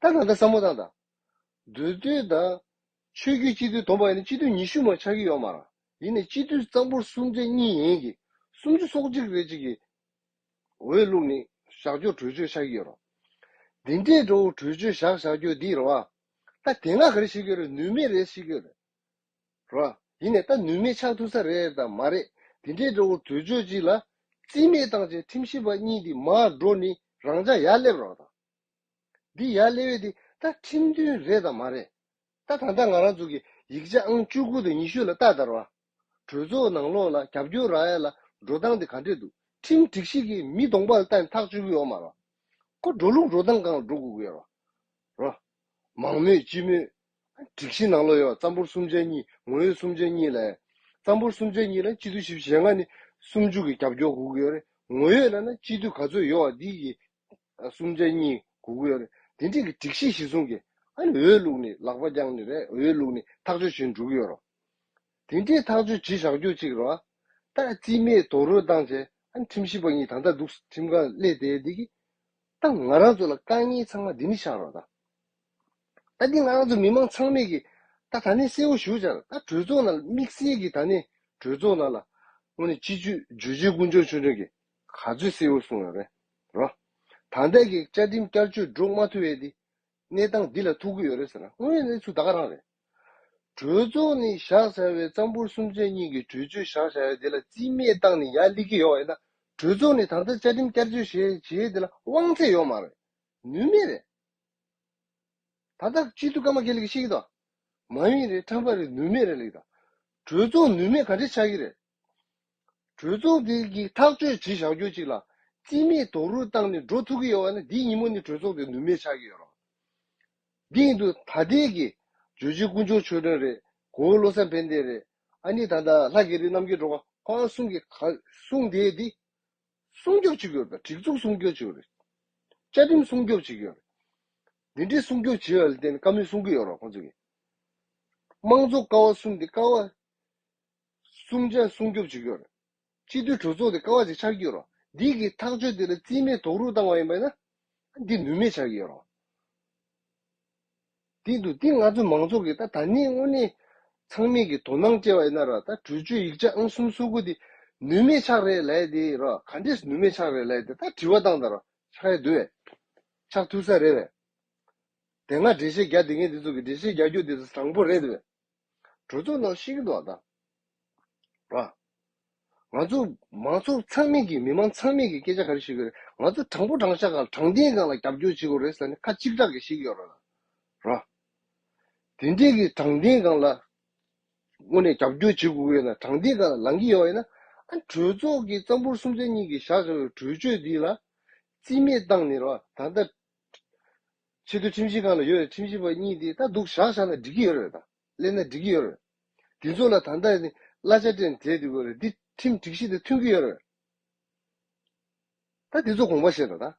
ད་ད་ལྟ་བསམ་བློ་བཏང་དང་། མདོ་སྟོད་དང་ཆོས་བརྒྱུད་སྤྱི་འཐུས་བསྡོམས་པ་ཡིན་ན་སྤྱི་འཐུས་ཉི་ཤུ་མ་ཆགས་ཀྱི་ཡོད་མ་རེད། ཡིན་ནའི་སྤྱི་འཐུས་རྩམ་ཕོར་གསུམ་ཆ་གཉིས་ཡན་གྱི་སུམ་ཅུ་སོ་གཅིག་རེ་གཅིག་གིས་འོས་བླུགས་ནས་བཞག་ཕྱོགས་གྲོས་ཆོད་ཆགས་ཀྱི་ཡོད་རེད། འདི་འདྲའི་འགྲོ་གྲོས་ཆོད་བཞག་བཞག་རྒྱུ་འདི་རེད་བ། ད་དེ་སྔ་ག་རེ་བཤད་ཀྱི་ཡོད་རེད། ནུས་མེད་རེད་བཤད་ཀྱི་ཡོད་རེད། རེད་བ། ཡིན་ནའི་ད་ནུས་མེད་ཆགས་ཐུབ་ས་རེད་དང་མ་རེད། དེ་འདྲའི་འགྲོ་གྲོས་ཆོད་ཅིག་ལ་རྩིས་མེད་བཏང་བྱས་ཁྲིམས་ཞིབ་པ་གཉིས་འདི་མར་འགྲོ་ནས་རང་འཇགས་ཡར་སླེབས་རོགས་དང་། འདི་ཡར་སླེབས་ཡས་འདི་ད་ཁྲིམས་མཐུན་རེད་དང་མ་རེད། ད་ད་ལྟ་ང་རང་ཚོ་གི་ཡིག་ཆ་ཨང་བཅུ་དགུ་དང་ཉི་ཤུ་ལ་ལྟ་དར་བ། གྲོས་ཚོགས་ནང་ལོགས་ལ་རྒྱབ་སྐྱོར་རག་ཡ་ལ་འགྲོ་སྟངས་འདི་ག་འདྲས་འདུག་ཁྲིམས་སྒྲིག་གཞི་གི་མི་གདོང་པ་ལ་ལྟ་ནས་ཐག་གཅོད་ཀྱི་ཡོད་མ་རེད། ཁོ་འགྲོ་ལུགས་འགྲོ་སྟངས་གང་ལ་འགྲོ་དགོས་ཀྱི་ཡོད་རེད། མང་མོས་སྤྱི་མོས། སྒྲིག་གཞི་ནང་ལོགས་ཡོད་རྩམ་ཕོར་གསུམ་ཆ་གཉིས་ངོ་ཡོད་གསུམ་ཆ་གཉིས་ལ། རྩམ་ཕོར་གསུམ་ཆ་གཉིས་ལ་སྤྱི་འཐུས་བཞི་བཅུ་ཞེ་ལྔ་ནི་སུམ་ཅུ་གི་རྒྱབ་སྐྱོར་དགོས་ཀྱི་ཡོད་རེད། ངོ་ཡོད་ལ་ན་སྤྱི་འཐུས་ག་ཚོད་ཡོད་པ་འདི་གི་གསུམ་ཆ་གཉིས་དགོས་ཀྱི་ཡོད་རེད། དེ་འདྲས་ཀྱི་སྒྲིག་གཞི་གཞི་བཟུང་གི་ཨ་ནི་འོས་བླུགས་ནས་ལག་པ་བརྐྱངས་ནས་རེད། འོས་བླུགས་ནས་ཐག་གཅོད་བྱེད་འགྲོ་གི་ཡོད་རེད། དེ་འདྲས་ཐག་གཅོད་བྱེད་བཞག་རྒྱུ་གཅིག་རེད་བ། ད་རྩིས་མེད་རྡོག་རོལ་བཏང་བྱས་ཨ་ནི་ཁྲིམས་ཞིབ་པ་གཉིས་ད་ལྟ་འདུག་ཁྲིམས་ཁང་སླེབས་བསྡད་འདི་གི་ད་ང་རང་ཚོ་ལ་དཀའ་ངལ་ཚང་མ་འདི་ནས་ཆགས་རོགས་ད། ད་འདི་ང་རང་ཚོ་མི་མང་ཚང་མས་ཀྱི་ད་ད་ནས་གསལ་བོ་ཞུ་བྱ་ད་གྲོས་ཚོགས་ནང་ལ་དམིགས་བསལ་གྱི་ད་ནས་གྲོས་ཚོགས་ནང་ལ་དངོས་གནས་སྤྱི་འཐུས་རྗེ་བཙུན་དཀོན་མཆོག་མཆོག་མཆོག་གིས་ག་ཚོད་གསལ་བོ་གསུངས་ཡོད་རེད་རོ། ད་ལྟ་གི་བཅའ་ཁྲིམས་བསྐྱར་བཅོས་འགྲོ་མ་ཐུབ་པའི་འདི་གནས་སྟངས་འདི་ལ་ཐུག་གི་ཡོད་རེད་ཟེར་ན་དངོས་གནས་གནས་ཚུལ་ད་ག་རང་རེད། གྲོས་ཚོགས་ནས་བཞག་བཞག་པའི་རྩམ་ཕོར་གསུམ་ཆ་གཉིས་ཀྱི་གྲོས་ཆོད་བཞག་བཞག་ཡོད་དེ་ལ་རྩིས་མེད་བཏང་ནས་ཡར་སླེབས་ཀྱི་ཡོད་པ་ཡིན་ན་གྲོས་ཚོགས་ནས་ད་ལྟ་བཅའ་ཁྲིམས་བསྐྱར་བཅོས་བྱས་བྱས་དེ་ལ་དབང་ཚད་ཡོད་མ་རེད། ནུས་མེད་རེད། ད་ལྟ་སྤྱི་འཐུས་ཀརྨ་དགེ་ལེགས་ཀྱིས་བཤད་ཀྱི་འདུག་མ་ཡིན་རེད་ཁྲམ་པ་རེད་ནུས་མེད་རེད་ལེགས་དང་། གྲོས་ཚོགས་ནུས་མེད་ག་འདྲས་ཆགས་ཀྱི་རེད། གྲོས་ཚོགས་འདི་གི་ཐག་གཅོད་བྱེད་བཞག་རྒྱུ་ཅིག་ལ་རྩིས་མེད་རྡོག་རོལ་བཏང་ནས་འགྲོ་ཐུབ་ཀྱི་ཡོད་པ་ན་འདིའི་ཉིན་མོ་ནས་གྲོས་ཚོགས་དེ་ནུས་མེད་ཆགས་ཀྱི་ཡོད་རེད། འདི་ཡིན་དུས་ད་ལྟའི་གི་རྗེ་བཙུན་དཀོན་མཆོག་མཆོད་སྤྲིན་རེད། གོ་བོ་བློ་བཟང་ཕན་བདེ་རེད། ཨ་ནི་ད་ལྟ་ལྷ་རྒྱ་རི་རྣམ་རྒྱལ་སྒྲོལ་དཀར་ཁོང་གསུམ་གྱི་ག་གསུང་དེ་འདི་སྲུང་སྐྱོབ་བྱེད་དགོས་པ་སྒྲིག་འཛུགས་སྲུང་སྐྱོབ་བྱེད་དགོས་རེད། བཅའ་ཁྲིམས་སྲུང་སྐྱོབ་བྱེད་དགོས་རེད། འདི་འདྲའི་སྲུང་སྐྱོབ་བྱེད་པ་ལ་བརྟེན་ནས་བཀའ་མོལ་གསུང་གི་ཡོད་རེད་ཁོང་ཚོ་གིས། དམངས་གཙོ་ཀ་བ་གསུམ་འདི་ཀ་བ་གསུམ་ཆ་སྲུང་སྐྱོབ་བྱེད་དགོས་རེད། སྤྱི་འཐུས་གྲོས་ཚོགས་དེ་ཀ་བ་ཅིག་ཆགས་ཀྱི་ཡོད་རེད། འདི་གི་ཐག་གཅོད་དེ་ལ་རྩིས་མེད་རྡོག་རོལ་བཏང་བ་ཡིན་པ་ཡིན་ན་འདི་ནུས་མེད་ཆགས་ཀྱི་ཡོད་རེད། དེ་འདུག་དེ་ང་ཚོ་མང་ཚོགས་ཀྱིས་ད་ད་ནི་དངོས་གནས་ཚང་མས་ཀྱི་དོ་སྣང་བྱས་པ་ཡིན་ན་ར། ད་གྲོས་ཆོད་ཡིག་ཆ་ཨང་གསུམ་སོ་དགུ་དེ་ནུས་མེད་ཆགས་རེད་ལབ་ཡ་དེ་ར། ག་འདྲས་ནུས་མེད་ཆགས་རེད་ལབ་ཡ་དེ་ད་དྲི་བ་བཏང་ད་ར། ཆགས་ཡ་འདུག་བས། ཆགས་ཐུབ་ས་རེད་བས། དེ་སྔ་འགྲེལ་བཤད་རྒྱག་བསྡད་མཁན་དེ་ཚོ་གི་འགྲེལ་བཤད་རྒྱག་རྒྱུ་དེ་ཚོ་དྲང་པོ་རེད་བས། གྲོས་ཚོགས་ནང་ཤེས་ཀྱི་འདུག་ཨ་ད། ར། ང་ཚོ་མང་ཚོགས་ཚང་མས་ཀྱི་མི་མང་ཚང་མས་ཀྱི་སྐད་ཆ་ག་རེ་ཞུ་གི་རེད། ང་ཚོ་དྲང་པོ་དྲང་བཞག་ག་ལ་དྲང་བདེན་སྒང་ལ་རྒྱབ་སྐྱོར་བྱེད་དགོས་རེད་ཟེར་ནས་ཁ་གཅིག་གྲགས་ཀྱིས་བཤད་ཀྱི་ཡོད་རེད་ལ། ར། དེ་འདྲས་ཀྱི་དྲང་བདེན་སྒང་ལ་དངོས་གནས་རྒྱབ་སྐྱོར་བྱེད་དགོས་ཀྱི་ཡོད་ན། དྲང་བདེན་སྒང་ལ་ལངས་ཀྱི་ཡོད་ཡིན་ན། ཨ། གྲོས་ཚོགས་ཀྱི་གཙང་པོ་སུམ་ཆ་གཉིས་ཀྱིས་བཞག་བཞག་པའི་གྲོས་ཆོད་འདི་ལ་རྩིས་མེད་བཏང་ནས་ར། ད་ལྟ་ཆེས་མཐོའི་ཁྲིམས་ཞིབ་ཁང་ལ་ཡོད་པའི་ཁྲིམས་ཞིབ་པ་གཉིས་དེ་ད་འདུག་བཞག་བཞག་ན་འགྲིག་གི་ཡོད་རེད། ད་གླེང་ན་འགྲིག་གི་ཡོད་རེད། དེ་ཚོ་ལ་ད་ལྟ་ནི་གླ་ཆ་སྤྲད་ནས་བསྡད་དགོས་རེད། འདི་ཁྲིམས་སྒྲིག་གཞི་དང་མཐུན་གྱི་ཡོད་རེད། ད་དེ་ཚོ་དགོངས་པ་བཞེས་དང་། ད་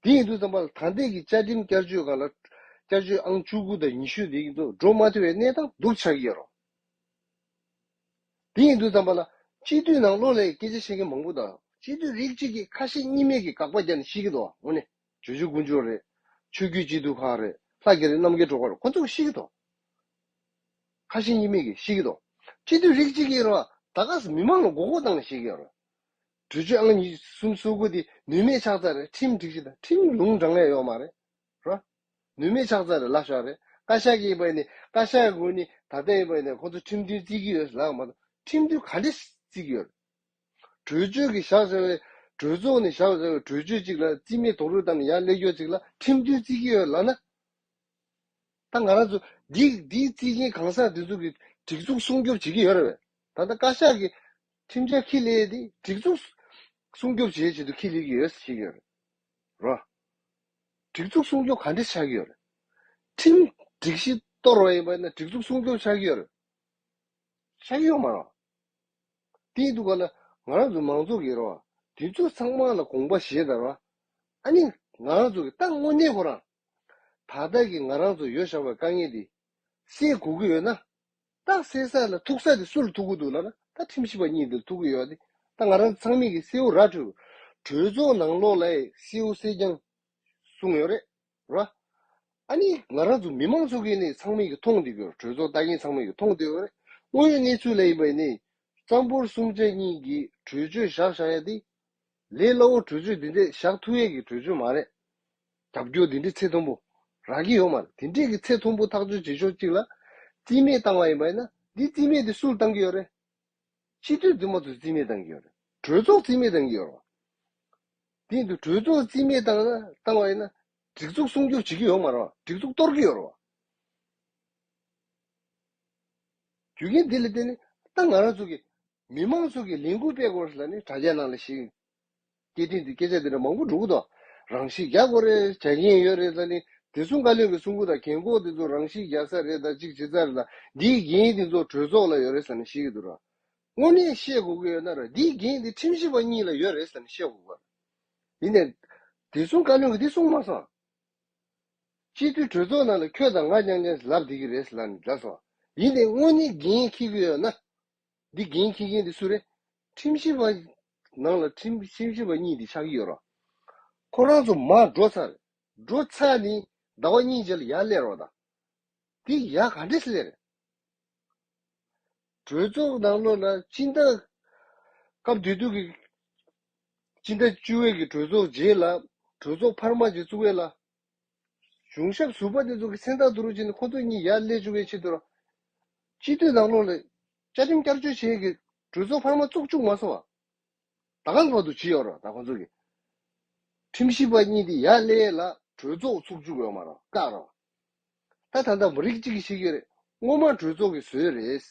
དེ་ཡིན་དུས་ཙམ་པ་ལ་ད་ལྟའི་གི་བཅའ་ཁྲིམས་བསྐྱར་བཅོས་སྒང་ལ། བསྐྱར་བཅོས་ཨང་བཅུ་དགུ་དང་ཉི་ཤུ་དེ་ཡིན་དུས་འགྲོ་མ་ཐུབ་པའི་གནས་སྟངས་འདུག་ཆགས་ཀྱི་ཡོད་རེད། དེ་ཡིན་དུས་ཙམ་པ་ལ་སྤྱི་འཐུས་ནང་ལོགས་ལ་སྐད་ཆ་བཤད་མཁན་མང་པོ་དང་། སྤྱི་འཐུས་རིགས་གཅིག་གིས་ཁ་ཞེ་གཉིས་མེད་ཀྱིས་དགག་པ་རྒྱག་ནས་བཤད་ཀྱི་འདུག་དངོས་གནས་ཇོ་ཇོ་དཀོན་མཆོག་རེད། ཆོས་བརྒྱུད་སྤྱི་འཐུས་ཁག་རེད། ལྷ་རྒྱ་རི་རྣམ་རྒྱལ་སྒྲོལ་དཀར་རེད། ཁོ་ཚོ་གིས་བཤད་ཀྱི་འདུག་ཁ་ཞེ་གཉིས་མེད་ཀྱིས་བཤད་ཀྱི་འདུག་སྤྱི་འཐུས་རིགས་གཅིག་གིས་རོ། ད་ག་སེ་མི་མང་ལ་མགོ་སྐོར་བཏང་ནས་བཤད་ཀྱི་ཡོད་རེད། གྲོས་ཆོད་ཨང་གཉིས་གསུམ་སོ་དགུ་དེ་ནུས་མེད་ཆགས་ཚར་རེད། ཁྲིམས་སྒྲིག་གཞི་དང་ཁྲིམས་ལུང་དྲང་ཡ་ཡོད་མ་རེད། རོ། ནུས་མེད་ཆགས་ཚར་རེད་ལབ་བཞག་རེད། བཀའ་ཤག་གིས་ཡིན་པ་ཡིན་ནའི། བཀའ་ཤག་གིས་ནི་ད་ལྟ་ཡིན་པ་ཡིན་ནའི་ཁོ་ཚོ་ཁྲིམས་མཐུན་བརྩི་གི་ཡོད་ལབ་མ་གཏོགས། ཁྲིམས་མཐུན་ག་འདྲས་བརྩི་གི་ཡོད་རེད། གྲོས་ཆོད་ཀྱིས་བཞག་བཞག་པའི། གྲོས་ཚོགས་ནས་བཞག་བཞག་པའི་གྲོས་ཆོད་ཅིག་ལ་རྩིས་མེད་རྡོག་རོལ་བཏང་ནས་ཡར་སླེབས་ཀྱོག་ཅིག་ལ་ཁྲིམས་མཐུན་བརྩི་གི་ཡོད་ལབ་ན། ད་ང་རང་ཚོ་འདི་འདིའི་རྩིས་མཁན་གང་ཟག་འདི་ཚོ་གིས་སྒྲིག་འཛུགས་སྲུང་སྐྱོབ་བྱེད་ཀྱི་ཡོད་རེད་པས། ད་ལྟ་བཀའ་ཤག་གིས་ཁྲིམས་འཆར་ཁས་ལེན་དེ་སྒྲིག་འཛུགས་སྲུང་སྐྱོབ་བྱེད་ཆེད་དུ་ཁས་ལེན་གྱི་ཡོད་ཟེར་བཤད་ཀྱི་ཡོད་རེད། རོ། སྒྲིག་འཛུགས་སྲུང་སྐྱོབ་ག་འདྲས་ཆགས་ཀྱི་ཡོད་རེད། ཁྲིམས་སྒྲིག་གཞི་གཏོར་བ་ཡིན་པ་ཡིན་ན་སྒྲིག་འཛུགས་སྲུང་སྐྱོབ་ཆགས་ཀྱི་ཡོད་རེད། ཆགས་ཀྱི་ཡོད་མ་རེད། དེ་ཡིན་དུས་ག་ལ་ང་རང་ཚོ་མང་ཚོགས་ཀྱིས་རོ། དེ་ཚོ་ཚང་མ་ལ་དགོངས་པ་བཞེས་དང་རོ། ཨ་ནི་ང་རང་ཚོ་གི་ད་དངོས་གནས་ཁོ་རང་། ད་ལྟ་གི་ང་རང་ཚོ་ཡོད་བཞག་པའི་དཀའ་ངལ་འདི་སེལ་དགོས་ཀྱི་ཡོད་ན། ད་སེལ་ས་ལ་ཐུག་ས་དེ་སུ་ལ་ཐུག་གི་འདུག་ལབ་ན། ད་ཁྲིམས་ཞིབ་པ་གཉིས་འདི་ལ་ཐུག་གི་ཡོད་དེ། ད་ང་རང་ཚང་མས་ཀྱི་གསལ་བོ་ར་འཕྲོད། གྲོས་ཚོགས་ནང་ལོགས་ལ་གསལ་བོ་གསལ་རྐྱང་གསུངས་ཡོད་རེད། ར། ཨ་ནི་ང་རང་ཚོ་མི་མང་ཚོ་གིས་ནི་ཚང་མས་ཀྱི་མཐོང་བསྡད་ཀྱི་ཡོད། གྲོས་ཚོགས་ལྟ་མཁན་ཚང་མས་ཀྱི་མཐོང་བསྡད་ཡོད་རེད། དངོས་ཡོད་གནས་ཚུལ་ལ་ཡིན་པ་ཡིན་ནི། གཙང་པོ་གསུམ་ཆ་གཉིས་ཀྱིས་གྲོས་ཆོད་བཞག་བཞག་ཡ་དེ། ལས་སླ་བོ་གྲོས་ཆོད་འདི་འདྲས་བཞག་ཐུབ་ཡས་ཀྱི་གྲོས་ཆོད་མ་རེད། རྒྱབ་སྐྱོར་འདི་འདྲས་ཚད་མཐོན་པོ་རག་གི་ཡོད་མ་རེད། དེ་འདྲས་ཀྱི་ཚད་མཐོན་པོ་ཐག་གཅོད་བྱེད་ཕྱོགས་གཅིག་ལ་རྩིས་མེད་བཏང་བ་ཡིན་པ་ཡིན་ན། འདི་རྩིས་མེད་དེ་སུ་ལ་བཏང་གི་ཡོད་རེད། སྤྱི་འཐུས་འདུས་མ་ཚོ་རྩིས་མེད་བཏང་གི་ཡོད་རེད། གྲོས་ཚོགས་རྩིས་མེད་བཏང་གི་ཡོད་རེད། དེ་ཡིན་དུས་གྲོས་ཚོགས་རྩིས་མེད་བཏང་ན། བཏང་བ་ཡིན་ན། སྒྲིག་འཛུགས་སྲུང་སྐྱོབ་བྱེད་ཀྱི་ཡོད་མ་རེད། སྒྲིག་འཛུགས་གཏོར་གྱི་ཡོད་རེད་བ། རྒྱུ་རྐྱེན་འདི་ལ་བརྟེན་ནས་ད་ང་རང་ཚོ་གི་མི་མང་ཚོ་གི་ལས་འགུལ་སྤེལ་དགོས་ལབ་ནས་དྲ་རྒྱ་ནང་ལ་ཞིག་སྐད་འཕྲིན་འདི་སྐད་ཆ་འདི་འདྲ་མང་པོ་འགྲོ་གི་འདུག་རང་ཤི་རྒྱག་དགོས་རེད། བྱ་ཉེན་ཡོད་རེད་ལབ་ནས། བདེ་སྲུང་བཀའ་བློན་གྱིས་གསུང་གི་འདུག་རྒན་འཁོགས་འདི་ཚོ་རང་ཤི་རྒྱག་ས་རེད། ད་གཅིག་བྱེད་ས་རེད། ད་འདིའི་འགན་འདི་ཚོ་གྲོས་ཚོགས་ལ་ཡོད་རེད་ཟེར་ནས་བཤད་ཀྱི་འདུག་ར། དངོས་གནས་བཤད་དགོས་ཀྱི་ཡོད་ན་ར། འདིའི་འགན་འདི་ཁྲིམས་ཞིབ་པ་གཉིས་ལ་ཡོད་རེད་ཟེར་ནས་བཤད་དགོས་ཀྱི་རེད། ཡིན་ནའི། བདེ་སྲུང་བཀའ་བློན་གྱིས་འདི་གསུངས་མ་སོང་། སྤྱི་འཐུས་གྲོས་ཚོགས་ནང་ལ་ཁྱོད་དང་ང་རྐྱང་རྐྱང་ལབ་བསྡད་ཀྱི་རེད་ལབ་ནས་ལབ་སོང་། ཡིན་ནའི་དངོས་གནས་འགན་འཁྱེར་གྱི་ཡོད་ན། འདི་འགན་འཁྱེར་མཁན་འདི་སུ་རེད། ཁྲིམས་ཞིབ་པ་ནང་ལ་ཁྲིམས་ཁྲིམས་ཞིབ་པ་གཉིས་འདི་ཆགས་ཀྱི་ཡོད་རེད། ཁོ་རང་ཚོ་མར་འགྲོ་ཚར། འགྲོ་ཚར་ནས་ཟླ་བ་གཉིས་རྗེས་ལ་ཡར་སླེབས་རོགས་དང་། འདི་ཡར་ག་འདྲས་སླེབས་རེད། གྲོས་ཚོགས་ནང་ལོགས་ལ་སྤྱི་ཟླ། སྐབས་དེ་དུས་ཀྱི་སྤྱི་ཟླ་བཅུ་པའི་གི་གྲོས་ཚོགས་རྗེས་ལ། གྲོས་ཚོགས་འཕར་མ་ཅིག་བཙུགས་པ་ལ། གཞུང་ཞབས་ཟུར་པ་དེ་ཚོ་གི་མཚན་རྟགས་བསྡུ་རུབ་བྱས་ནས་ཁོ་ཚོ་གཉིས་ཡར་སླེབས་བཅུག་པའི་ཆེད་དུ་ར། སྤྱི་འཐུས་ནང་ལོགས་ལ་བཅའ་ཁྲིམས་བསྐྱར་བཅོས་བྱེད་ཀྱི་གྲོས་ཚོགས་འཕར་མ་བཙུགས་བཅུག་མ་སོང་བ། ད་ག་བར་དུ་བྱས་ཡོད་ར། ད་ཁོ་ཚོ་གི་ཁྲིམས་ཞིབ་པ་གཉིས་དེ་ཡར་སླེབས་ལ་གྲོས་ཚོགས་ཚུགས་བཅུག་ཡོད་མ་ར། བཀག་ར། ད་ད་ལྟ་མི་རིགས་གཅིག་གིས་བཤད་ཀྱི་རེད། སྔོན་མ་གྲོས་ཚོགས་ཀྱིས་བཟོས་རེད།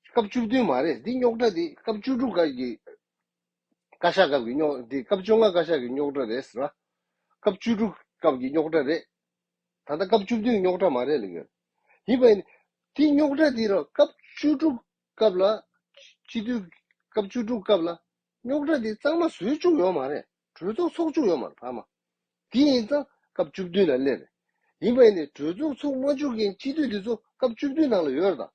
སྐབས་བཅུ་བདུན་མ་རེད། འདི་རྙོག་དྲ་འདི་སྐབས་བཅུ་དྲུག་སྐབས་ཀྱི། བཀའ་ཤག་སྐབས་ཀྱི་རྙོག་འདི་སྐབས་བཅོ་ལྔ་བཀའ་ཤག་གི་རྙོག་དྲ་རེད་ཟེར་བ། སྐབས་བཅུ་དྲུག་སྐབས་ཀྱི་རྙོག་དྲ་རེད། ད་ལྟ་སྐབས་བཅུ་བདུན་རྙོག་དྲ་མ་རེད་ལབ་ཡོད། ཡིན་པ་ཡིན། དེ་རྙོག་དྲ་འདི་ར་སྐབས་བཅུ་དྲུག་སྐབས་ལ། སྤྱི་འཐུས་སྐབས་བཅུ་དྲུག་སྐབས་ལ་རྙོག་དྲ་འདི་གཙང་མ་བཟོས་བཅུག་ཡོད་མ་རེད། གྲོས་ཚོགས་ཚོགས་བཅུག་ཡོད་མ་རེད་ཕ་མ། དེ་ཡིན་ཙང་སྐབས་བཅུ་བདུན་ལ་སླེབས་རེད། ཡིན་པ་ཡིན་ནའི་གྲོས་ཚོགས་ཚོགས་མ་བཅུག་མཁན་སྤྱི་འཐུས་འདི་ཚོ་སྐབས་བཅུ་བདུན་ནང་ལ་ཡོད་རེད་ད།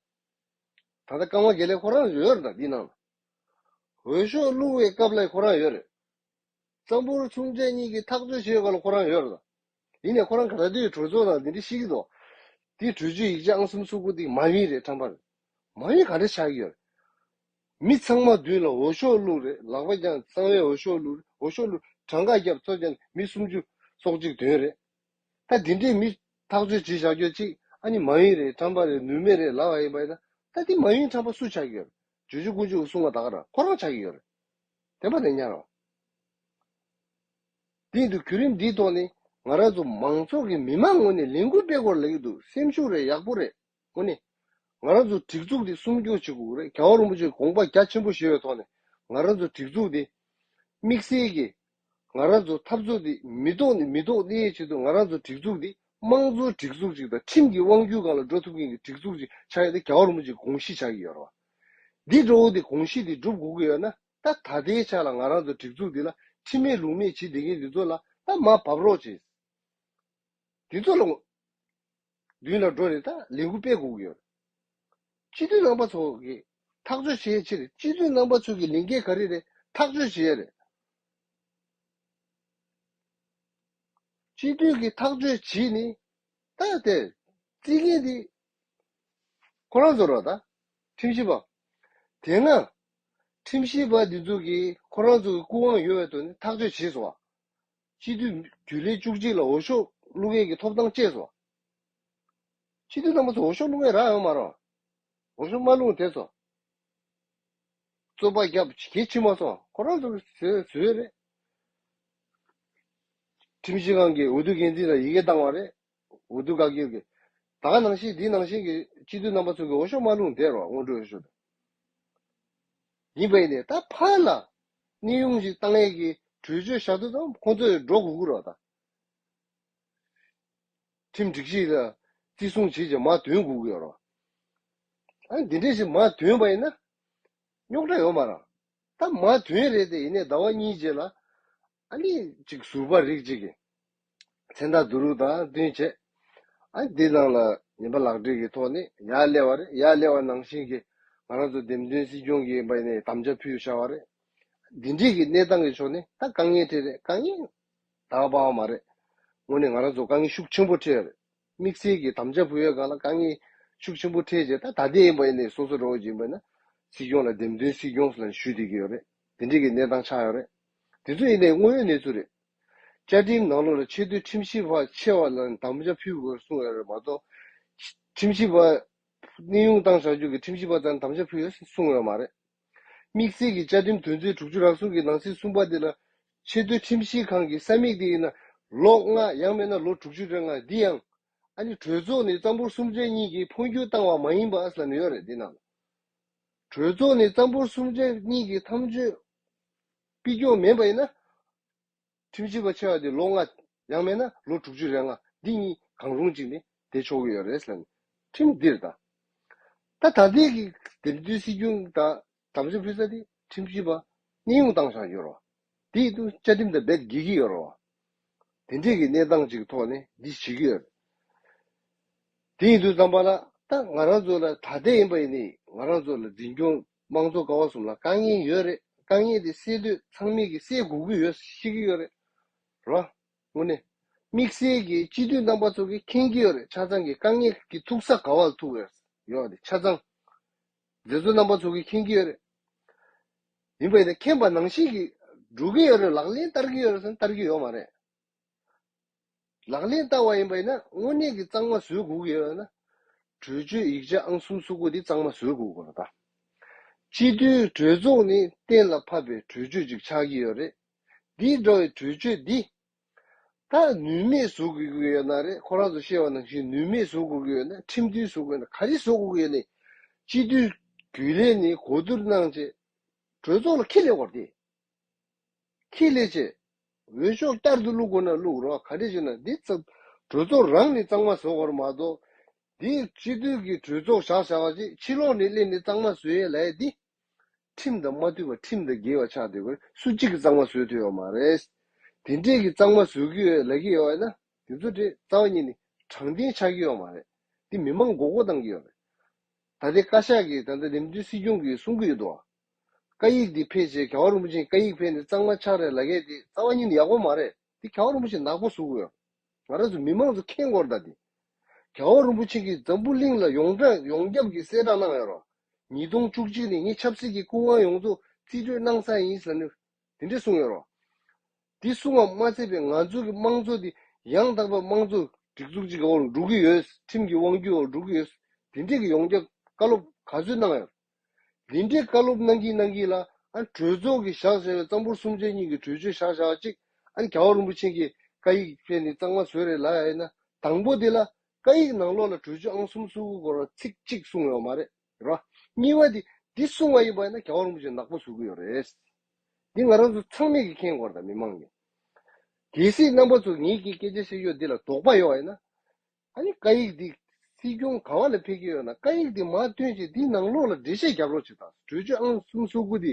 ད་ལྟ་ཀརྨ་དགེ་ལེགས་ཁོ་རང་ཡོད་རེད་ད་འདི་ནང་ལ། འོས་ཤོག་བླུགས་པའི་སྐབས་ལ་ཁོ་རང་ཡོད་རེད། གཙང་པོ་གསུམ་ཆ་གཉིས་ཀྱིས་ཐག་གཅོད་བྱེད་སྐབས་ལ་ཁོ་རང་ཡོད་རེད་ད། ཡིན་ནའི་ཁོ་རང་ག་ད་དུས་གྲོས་ཚོགས་ནང་འདི་འདྲ་བཤད་ཀྱི་འདུག་དེ་གྲོས་ཆོད་ཡིག་ཆ་ཨང་གསུམ་སོ་དགུ་དེ་མ་ཡིན་རེད། ཁྲམ་པ་རེད། མ་ཡིན་ག་འདྲ་ཆགས་ཀྱི་ཡོད་རེད། མི་ཚང་མ་མདུན་ལ་འོས་ཤོག་བླུགས་རེད། ལག་པ་བརྐྱངས་གསང་བའི་འོས་ཤོག་བླུགས་རེད། འོས་ཤོག་བླུགས་གྲངས་ཀ་བརྒྱབ་ཚོ་བརྒྱབ་མི་སུམ་ཅུ་སོ་གཅིག་བདུན་རེད། ད་འདི་འདྲའི་མི་ཐག་གཅོད་བྱེད་བཞག་རྒྱུ་གཅིག་ཨ་ནི་མ་ཡིན་རེད། ཁྲམ་པ་རེད། ནུས་མེད་རེད་ལབ་པ་ཡིན་པ་ཡིན་ན། ད་འདི་མ་ཡིན་ཁྲམ་པ་སུ་ཆགས་ཀྱི་ཡོད་རེད། ཇོ་ཇོ་ཀུན་སྤྱོད་ཀྱིས་གསུངས་པ་ད་ག་རང་ཁོ་རང་ཆགས་ཀྱི་ཡོད་རེད། བདེན་པ་རེད་ཉག་རོ། དེ་ཡིན་དུས་བརྒྱུད་རིམ་འདིའི་ཐོག་ནས་ང་རང་ཚོ་མང་ཚོགས་ཀྱི་མི་མང་ངོས་ནས་ལས་འགུལ་སྤེལ་དགོས་ལབ་ཀྱི་འདུག་སེམས་ཤུགས་རེད། ཡག་པོ་རེད། དངོས་གནས་ང་རང་ཚོ་སྒྲིག་འཛུགས་འདི་སྲུང་སྐྱོབ་བྱེད་དགོས་རེད། རྒྱལ་བ་རིན་པོ་ཆེས་དགོངས་པ་རྒྱ་ཆེན་པོ་བཞེས་པའི་ཐོག་ནས་ང་རང་ཚོ་སྒྲིག་འཛུགས་འདི་དམིགས་བསལ་གྱི་ང་རང་ཚོ་འཐབ་རྩོད་འདི་མི་ཐོག་ནས་མི་ཐོག་གནས་ཡས་ཆེད་དུ་ང་རང་ཚོ་སྒྲིག་འཛུགས་འདི་དམངས་གཙོའི་སྒྲིག་འཛུགས་ཅིག་དང་ཁྲིམས་ཀྱི་དབང་སྒྱུར་སྒང་ལ་འགྲོ་ཐུབ་མཁན་གྱི་སྒྲིག་འཛུགས་ཅིག་ཆགས་ཡས་དེ་རྒྱལ་བ་རིན་པོ་ཆེའི་དགོངས་གཞི་ཆགས་ཀྱི་ཡོད་རེད་བ། འདི་འགྲོ་འོང་དེ་དགོངས་གཞི་དེ་སྒྲུབ་དགོས་ཀྱི་ཡོད་ན། ད་ད་ལྟའི་ཆ་ལ་ང་རང་ཚོ་སྒྲིག་འཛུགས་འདི་ལ་ཁྲིམས་མེད་ལུགས་མེད་བྱེད་བསྡད་མཁན་འདི་ཚོ་ལ་ད་མར་བབས་རོགས་བྱེད། འདི་ཚོ་ལ་མདུན་ལ་འགྲོ་ནས་ད་ལས་འགུལ་སྤེལ་དགོས་ཀྱི་ཡོད། སྤྱི་འཐུས་རྣམ་པ་ཚོ་གིས་ཐག་གཅོད་བྱེད་ཕྱིར་སྤྱི་འཐུས་རྣམ་པ་ཚོ་གི་ལས་འགན་ག་རེ་རེད། ཐག་གཅོད་བྱེད་ཡ་རེད། སྤྱི་འཐུས་ཀྱིས་ཐག་གཅོད་བྱས་ནས་ད་དེ་རྩིས་མཁན་དེ་ཁོ་རང་ཚོ་རེད་ད། ཁྲིམས་ཞིབ་པ། དེ་སྔ་ཁྲིམས་ཞིབ་པ་འདི་ཚོ་གིས་ཁོ་རང་ཚོ་གི་སྐུ་དབང་ཡོད་པའི་ཐོག་ནས་ཐག་གཅོད་བྱས་སོང་བ། སྤྱི་འཐུས་རྒྱུན་ལས་བཅུ་གཅིག་ལ་འོས་ཤོག་བླུག་མཁན་གྱི་ཐོབ་ཐང་བཅད་སོང་བ། སྤྱི་འཐུས་རྣམ་པ་ཚོ་འོས་ཤོག་བླུག་མཁན་རག་ཡོད་མ་རེད། འོས་ཤོག་མ་བླུགས་དེ་ཚོ། རྩོད་པ་བརྒྱབ་གལ་ཕྱིན་མ་སོང་། ཁོ་རང་ཚོ་གི་བཟོས་བཟོས་རེད། ཁྲིམས་ཞིབ་ཁང་གི་འོས་བསྡུ་འགན་འཛིན་ལ་ཡི་གེ་བཏང་བ་རེད། འོས་བསྡུ་བཀའ་འགྱུར་གྱི། ད་ག་ནང་བཞིན་འདི་ནང་བཞིན་གྱི་སྤྱི་འཐུས་རྣམ་པ་ཚོ་གི་འོས་ཤོག་མ་བླུགས་བསྡད་རོགས། སྔོན་འགྲོའི་འོས་ཤོག་དེ། ཡིན་པ་ཡིན་ནའི་ད་ཕར་ལ་གནས་དབྱུང་ཞིག་བཏང་ཡས་ཀྱི་གྲོས་ཆོད་བཞག་དུས་ཙམ་ཁོང་ཚོས་འགྲོ་དགོས་ཀྱི་རེད་ད། ཁྲིམས་སྒྲིག་གཞི་ལ་བརྩི་སྲུང་བྱེད་ཅིང་མར་ཐོན་དགོས་ཀྱི་ཡོད་རེད། ཨ་ནི་འདི་འདྲས་ཞིག་མར་ཐོན་པ་ཡིན་ན་རྙོག་དྲ་ཡོད་མ་རེད། ད་མར་ཐོན་རེད་དེ། ཡིན་ནའི་ཟླ་བ་གཉིས་རྗེས་ལ་ཨ་ནི་ཅིག་ཟུར་པ་རིགས་གཅིག་གིས་མཚན་རྟགས་བསྡུ་རུབ་དང་བསྟུན་བྱས། ཨ་ནི་འདི་ནང་ལ་ཉན་པ་ལག་བྲིས་ཀྱི་ཐོག་ནས་ཡར་སླེབས་པ་རེད། ཡར་སླེབས་པ་ནང་བཞིན་གྱི་ང་རང་ཚོ་འདེམས་ཐོན་སྲིད་སྐྱོང་གི་ཡིན་པ་ཡིན་ནའི་དམ་བཅའ་ཕུལ་བཞག་པ་རེད། འདི་འདྲས་ཀྱི་གནས་སྟངས་ཀྱི་ཕྱོགས་ནས་ད་དཀའ་ངལ་འཕྲད་རེད། དཀའ་ངལ་ད་པའོ་མ་རེད། དངོས་གནས་ང་རང་ཚོ་དཀའ་ངལ་ཤུགས་ཆེན་པོ་འཕྲད་ཡོད་རེད། དམིགས་བསལ་གྱི་དམ་བཅའ་ཕུལ་བའི་སྒང་ལ་དཀའ་ངལ་ཤུགས་ཆེན་པོ་འཕྲད་རྗེས། ད་ད་ལྟའི་ཡིན་པ་ཡིན་ནའི་སོ་སོ་འདྲ་བོ་ཅིག་ཡིན་པ་ཡིན་ན་སྲིད་སྐྱོང་ལ་འདེམས་ཐོན་སྲིད་སྐྱོང་ཟེར་ལབ་ནས་ཞུས་བསྡད་ཀྱི་ཡོད་རེད། དེ་འདྲའི་གི་གནས་སྟངས་ཆགས་ཡོད་རེད། དེ་ཚོ་ཡིན་ནའི་དངོས་ཡོད་གནས་ཚུལ་རེད། བཅའ་ཁྲིམས་ནང་ལོགས་ལ་ཆེས་མཐོའི་ཁྲིམས་ཞིབ་པ་ཆེ་བ་ལ་དམ་བཅའ་ཕུལ་དགོས་གསུངས་ཡོད་རེད་མ་གཏོགས། ཁྲིམས་ཞིབ་པ་གནས་དབྱུང་བཏང་བཞག་རྒྱུ་གི་ཁྲིམས་ཞིབ་པ་ཚོ་ལ་དམ་བཅའ་ཕུལ་ཡོད་གསུངས་ཡོད་མ་རེད། དམིགས་བསལ་གྱི་བཅའ་ཁྲིམས་དོན་ཚན་དྲུག་ཅུ་རེ་གསུམ་གྱི་ནང་གསེས་གསུམ་པ་དེ་ལ་ཆེས་མཐོའི་ཁྲིམས་ཞིབ་ཁང་གི་ས་མིག་དེ་ཡིན་ན་ལོ་ལྔ་ཡང་མིན་ན་ལོ་དྲུག་ཅུ་རེ་ལྔ། འདི་ཡང་ཨ་ནི་གྲོས་ཚོགས་ནས་གཙང་པོ་གསུམ་ཆ་གཉིས་ཀྱིས་འཕོ་འགྱུར་བཏང་བ་མ་ཡིན་པ་ཟེར་ནས་ཡོད་རེད། འདི་ནང་ལ་གྲོས་ཚོགས་ནས་གཙང་པོ་གསུམ་ཆ་གཉིས་ཀྱིས་མཐའ་མཇུག་ཕུད་རྒྱུ་མིན་པ་ཡིན་ན། ཁྲིམས་ཞིབ་པ་ཆེ་བ་དེ་ལོ་ལྔ། ཡང་མིན་ན་ལོ་དྲུག་ཅུ་རེ་ལྔ། འདི་གཉིས་གང་རུང་གཅིག་ནས་བསྡད་ཆོག་གི་ཡོད་རེད་ཟེར་ནས་ཁྲིམས་འདིར་ད། ད་ད་ལྟའི་གི་འདེམས་ཐོན་སྲིད་སྐྱོང་དང་དམ་བཅའ་ཕུལ་ས་དེ་ཁྲིམས་ཞིབ་པ་གནས་དབྱུང་བཏང་བཞག་ཡོད་རེད། དེ་དུས་བཅའ་ཁྲིམས་དང་རྦད་འགལ་གྱི་ཡོད་རེད། དེ་འདྲས་ཀྱི་གནས་སྟངས་ཅིག་ཐོག་ནས་འདི་བྱེད་ཀྱི་ཡོད་རེད། དེ་ཡིན་དུས་ཙམ་པ་ལ་ད་ང་རང་ཚོ་ལ་ད་ལྟ་ཡིན་པ་ཡིན་ནའི་ང་རང་ཚོ་ལ་འཛིན་སྐྱོང་དམངས་གཙོ་ཀ་བ་གསུམ་ལ་དཀའ་ངལ་ཡོད་རེད། དཀའ་ངལ་དེ་སེལ་འདོད་ཚང་མས་ཀྱི་སེལ་དགོས་ཀྱི་ཡོད་ཤེས་ཀྱི་ཡོད་རེད། རོ། དངོས་གནས། དམིགས་བསལ་གྱི་སྤྱི་འཐུས་རྣམ་པ་ཚོ་གིས་མཁྱེན་གྱི་ཡོད་རེད། ཆ་ཚང་གི་དཀའ་ངལ་གྱི་ཐུག་ས་ག་བ་ལ་ཐུག་ཡོད་ཡོད་རེད། ཆ་ཚང་། མཛད་གཙོ་རྣམ་པ་ཚོ་གིས་མཁྱེན་གྱི་ཡོད་རེད། ཡིན་པ་ཡིན་ན་མཁྱེན་པ་ནང་བཞིན་གྱི་འགྲོ་གི་ཡོད་རེད། ལག་ལེན་བསྟར་གྱི་ཡོད་རེད་ཟེར་ན་བསྟར་གྱི་ཡོད་མ་རེད། ལག་ལེན་བསྟར་བ་ཡིན་པ་ཡིན་ན་དངོས་གནས་ཀྱི་གཙང་མ་བཟོ་དགོས་ཀྱི་ཡོད་ན། གྲོས་ཆོད་ཡིག་ཆ་ཨང་གསུམ་སོ་དགུ་འདི་གཙང་མ་བཟོ་དགོས་ཀྱི་རེད་ད། སྤྱི་འཐུས་གྲོས་ཚོགས་ནས་གཏན་ལ་ཕབ་པའི་གྲོས་ཆོད་ཅིག་ཆགས་ཀྱི་ཡོད་རེད། འདི་འདྲ་བའི་གྲོས་ཆོད་འདི། ད་ནུས་མེད་བཟོ་དགོས་ཀྱི་ཡོད་ན་རེད། ཁོ་རང་ཚོ་བཤད་པ་ནང་བཞིན་ནུས་མེད་བཟོ་དགོས་ཀྱི་ཡོད་ན། ཁྲིམས་མཐུན་བཟོ་དགོས་ན། ག་རེ་བཟོ་དགོས་ཀྱི་ཡོད་ན། སྤྱི་འཐུས་རྒྱུན་ལས་ནས་གོ་བསྡུར་གནང་བྱས་གྲོས་ཚོགས་ལ་ཁས་ལེན་དགོས་རེད་དེ། ཁས་ལེན་བྱས། འོས་ཤོག་བསྐྱར་དུ་བླུག་དགོས་ན་བླུག་རོགས། ག་རེ་བྱས་ན་འདི་ཚོ་གྲོས་ཚོགས་རང་ནས་གཙང་མ་བཟོ་དགོས་རེད་མ་གཏོགས། འདི་སྤྱི་འཐུས་ཀྱི་གྲོས་ཚོགས་བཞག་བཞག་པ་ཅིག་ཕྱི་ལོགས་ནས་སླེབས་ནས་གཙང་མ་བཟོ་ཡས་ལབ་ཡས་འདི། ཁྲིམས་དང་མ་མཐུན་པ་ཁྲིམས་དང་འགལ་བ་ཆགས་བསྡད་ཀྱི་རེད། སུ་གཅིག་གིས་གཙང་མ་བཟོ་ཐུབ་ཡོད་མ་རེད། དེ་འདྲས་ཀྱི་གཙང་མ་བཟོ་གི་ཡོད་ལབ་ཀྱི་ཡོད་ན་དེ་ཚོ་དེ་རྩ་བ་ཉིད་ནས་དྲང་བདེན་ཆགས་ཀྱི་ཡོད་མ་རེད། དེ་མི་མང་མགོ་སྐོར་བཏང་གི་ཡོད་རེད། ད་ལྟའི་བཀའ་ཤག་གིས་ད་ལྟ་འདེམས་ཐོན་སྲིད་སྐྱོང་གིས་གསུང་གི་ཡོད་དོ། བཀའ་ཡིག་འདི་ཕེབས་བྱས་རྒྱལ་བ་རིན་པོ་ཆེས་བཀའ་ཡིག་ཕེབས་ནས་གཙང་མ་ཆགས་རེད་ལབ་མཁན་དེ་རྩ་བ་ཉིད་ནས་ཡག་པོ་མ་རེད། དེ་རྒྱལ་བ་རིན་པོ་ཆེས་ནག་པོ་བཟོ་གི་ཡོད། ང་རང་ཚོ་མི་མང་ཚོ་མཁྱེན་དགོས་རེད་ད་དེ། རྒྱལ་བ་རིན་པོ་ཆེ་གིས་འཛམ་བུ་གླིང་ལ་ཡོངས་གྲགས་ཡོངས་ཁྱབ་ཀྱི་གསལ་བསྒྲགས་གནང་ཡོད་རེད། ཉིས་སྟོང་བཅུ་གཅིག་ནས་ངས་ཆབ་སྲིད་ཀྱི་སྐུ་དབང་ཡོངས་རྫོགས་རྩིས་སྤྲོད་གནང་ས་ཡིན་ཟེར་ནས་དེ་འདྲས་གསུངས་ཡོད་རེད། འདི་གསུང་བ་མ་ཚད་པའི་ང་ཚོ་གི་དམངས་གཙོ་འདི་ཡང་དག་པའི་དམངས་གཙོ་སྒྲིག་འཛུགས་གཅིག་གི་འོག་ལ་འགྲོ་གི་ཡོད། ཁྲིམས་ཀྱི་དབང་སྒྱུར་འོག་འགྲོ་གི་ཡོད། དེ་འདྲས་ཀྱི་ཡོངས་ཁྱབ་བཀའ་སློབ་ག་ཚོད་གནང་ཡོད། འདི་འདྲས་བཀའ་སློབ་གནང་གིན་གནང་གིན་ལ་ཨ་གྲོས་ཚོགས་ཀྱི་བཞག་བཞག་པའི་གཙང་པོ་སུམ་ཆ་གཉིས་ཀྱི་གྲོས་ཆོད་བཞག་བཞག་ཅིག་ཨ་རྒྱལ་བ་རིན་པོ་ཆེ་གིས་བཀའ་ཡིག་ཕེབས་ནས་གཙང་མ་བཟོས་རེད་ལབ་ཡ་ཡིན་ན། དང་པོ་དེ་ལ་བཀའ་ཡིག་ནང་ལོགས་ལ་གྲོས་ཆོད་ཨང་གསུམ་སོ་དགུ་སྐོར་ཚིག་གཅིག་གསུངས་ཡོད་མ་རེད། རོ། གཉིས་པ་དེ་འདི་གསུང་བ་ཡིན་པ་ཡིན་ན་རྒྱལ་བ་རིན་པོ་ཆེ་ནག་པོ་བཟོ་གི་ཡོད་རེད། འདི་ང་རང་ཚོ་ཚང་མས་ཀྱི་མཁྱེན་དགོས་རེད་ད་མི་མང་གིས། གལ་སྲིད་རྣམ་པ་ཚོ་ངེད་ཀྱི་སྐད་ཆ་བཤད་ཡོད་འདི་ལ་དོགས་པ་ཡོད་པ་ཡིན་ན། ཨ་ནི་བཀའ་ཡིག་འདི་སྲིད་སྐྱོང་ག་བ་ལ་ཕེབས་ཀྱི་ཡོད་ན་བཀའ་ཡིག་འདི་མར་བཏོན་བྱས་འདིའི་ནང་ལོགས་ལ་འགྲེལ་བཤད་རྒྱབ་རོགས་བྱེད་དང་། གྲོས་ཆོད་ཨང་གསུམ་སོ་དགུ་འདི་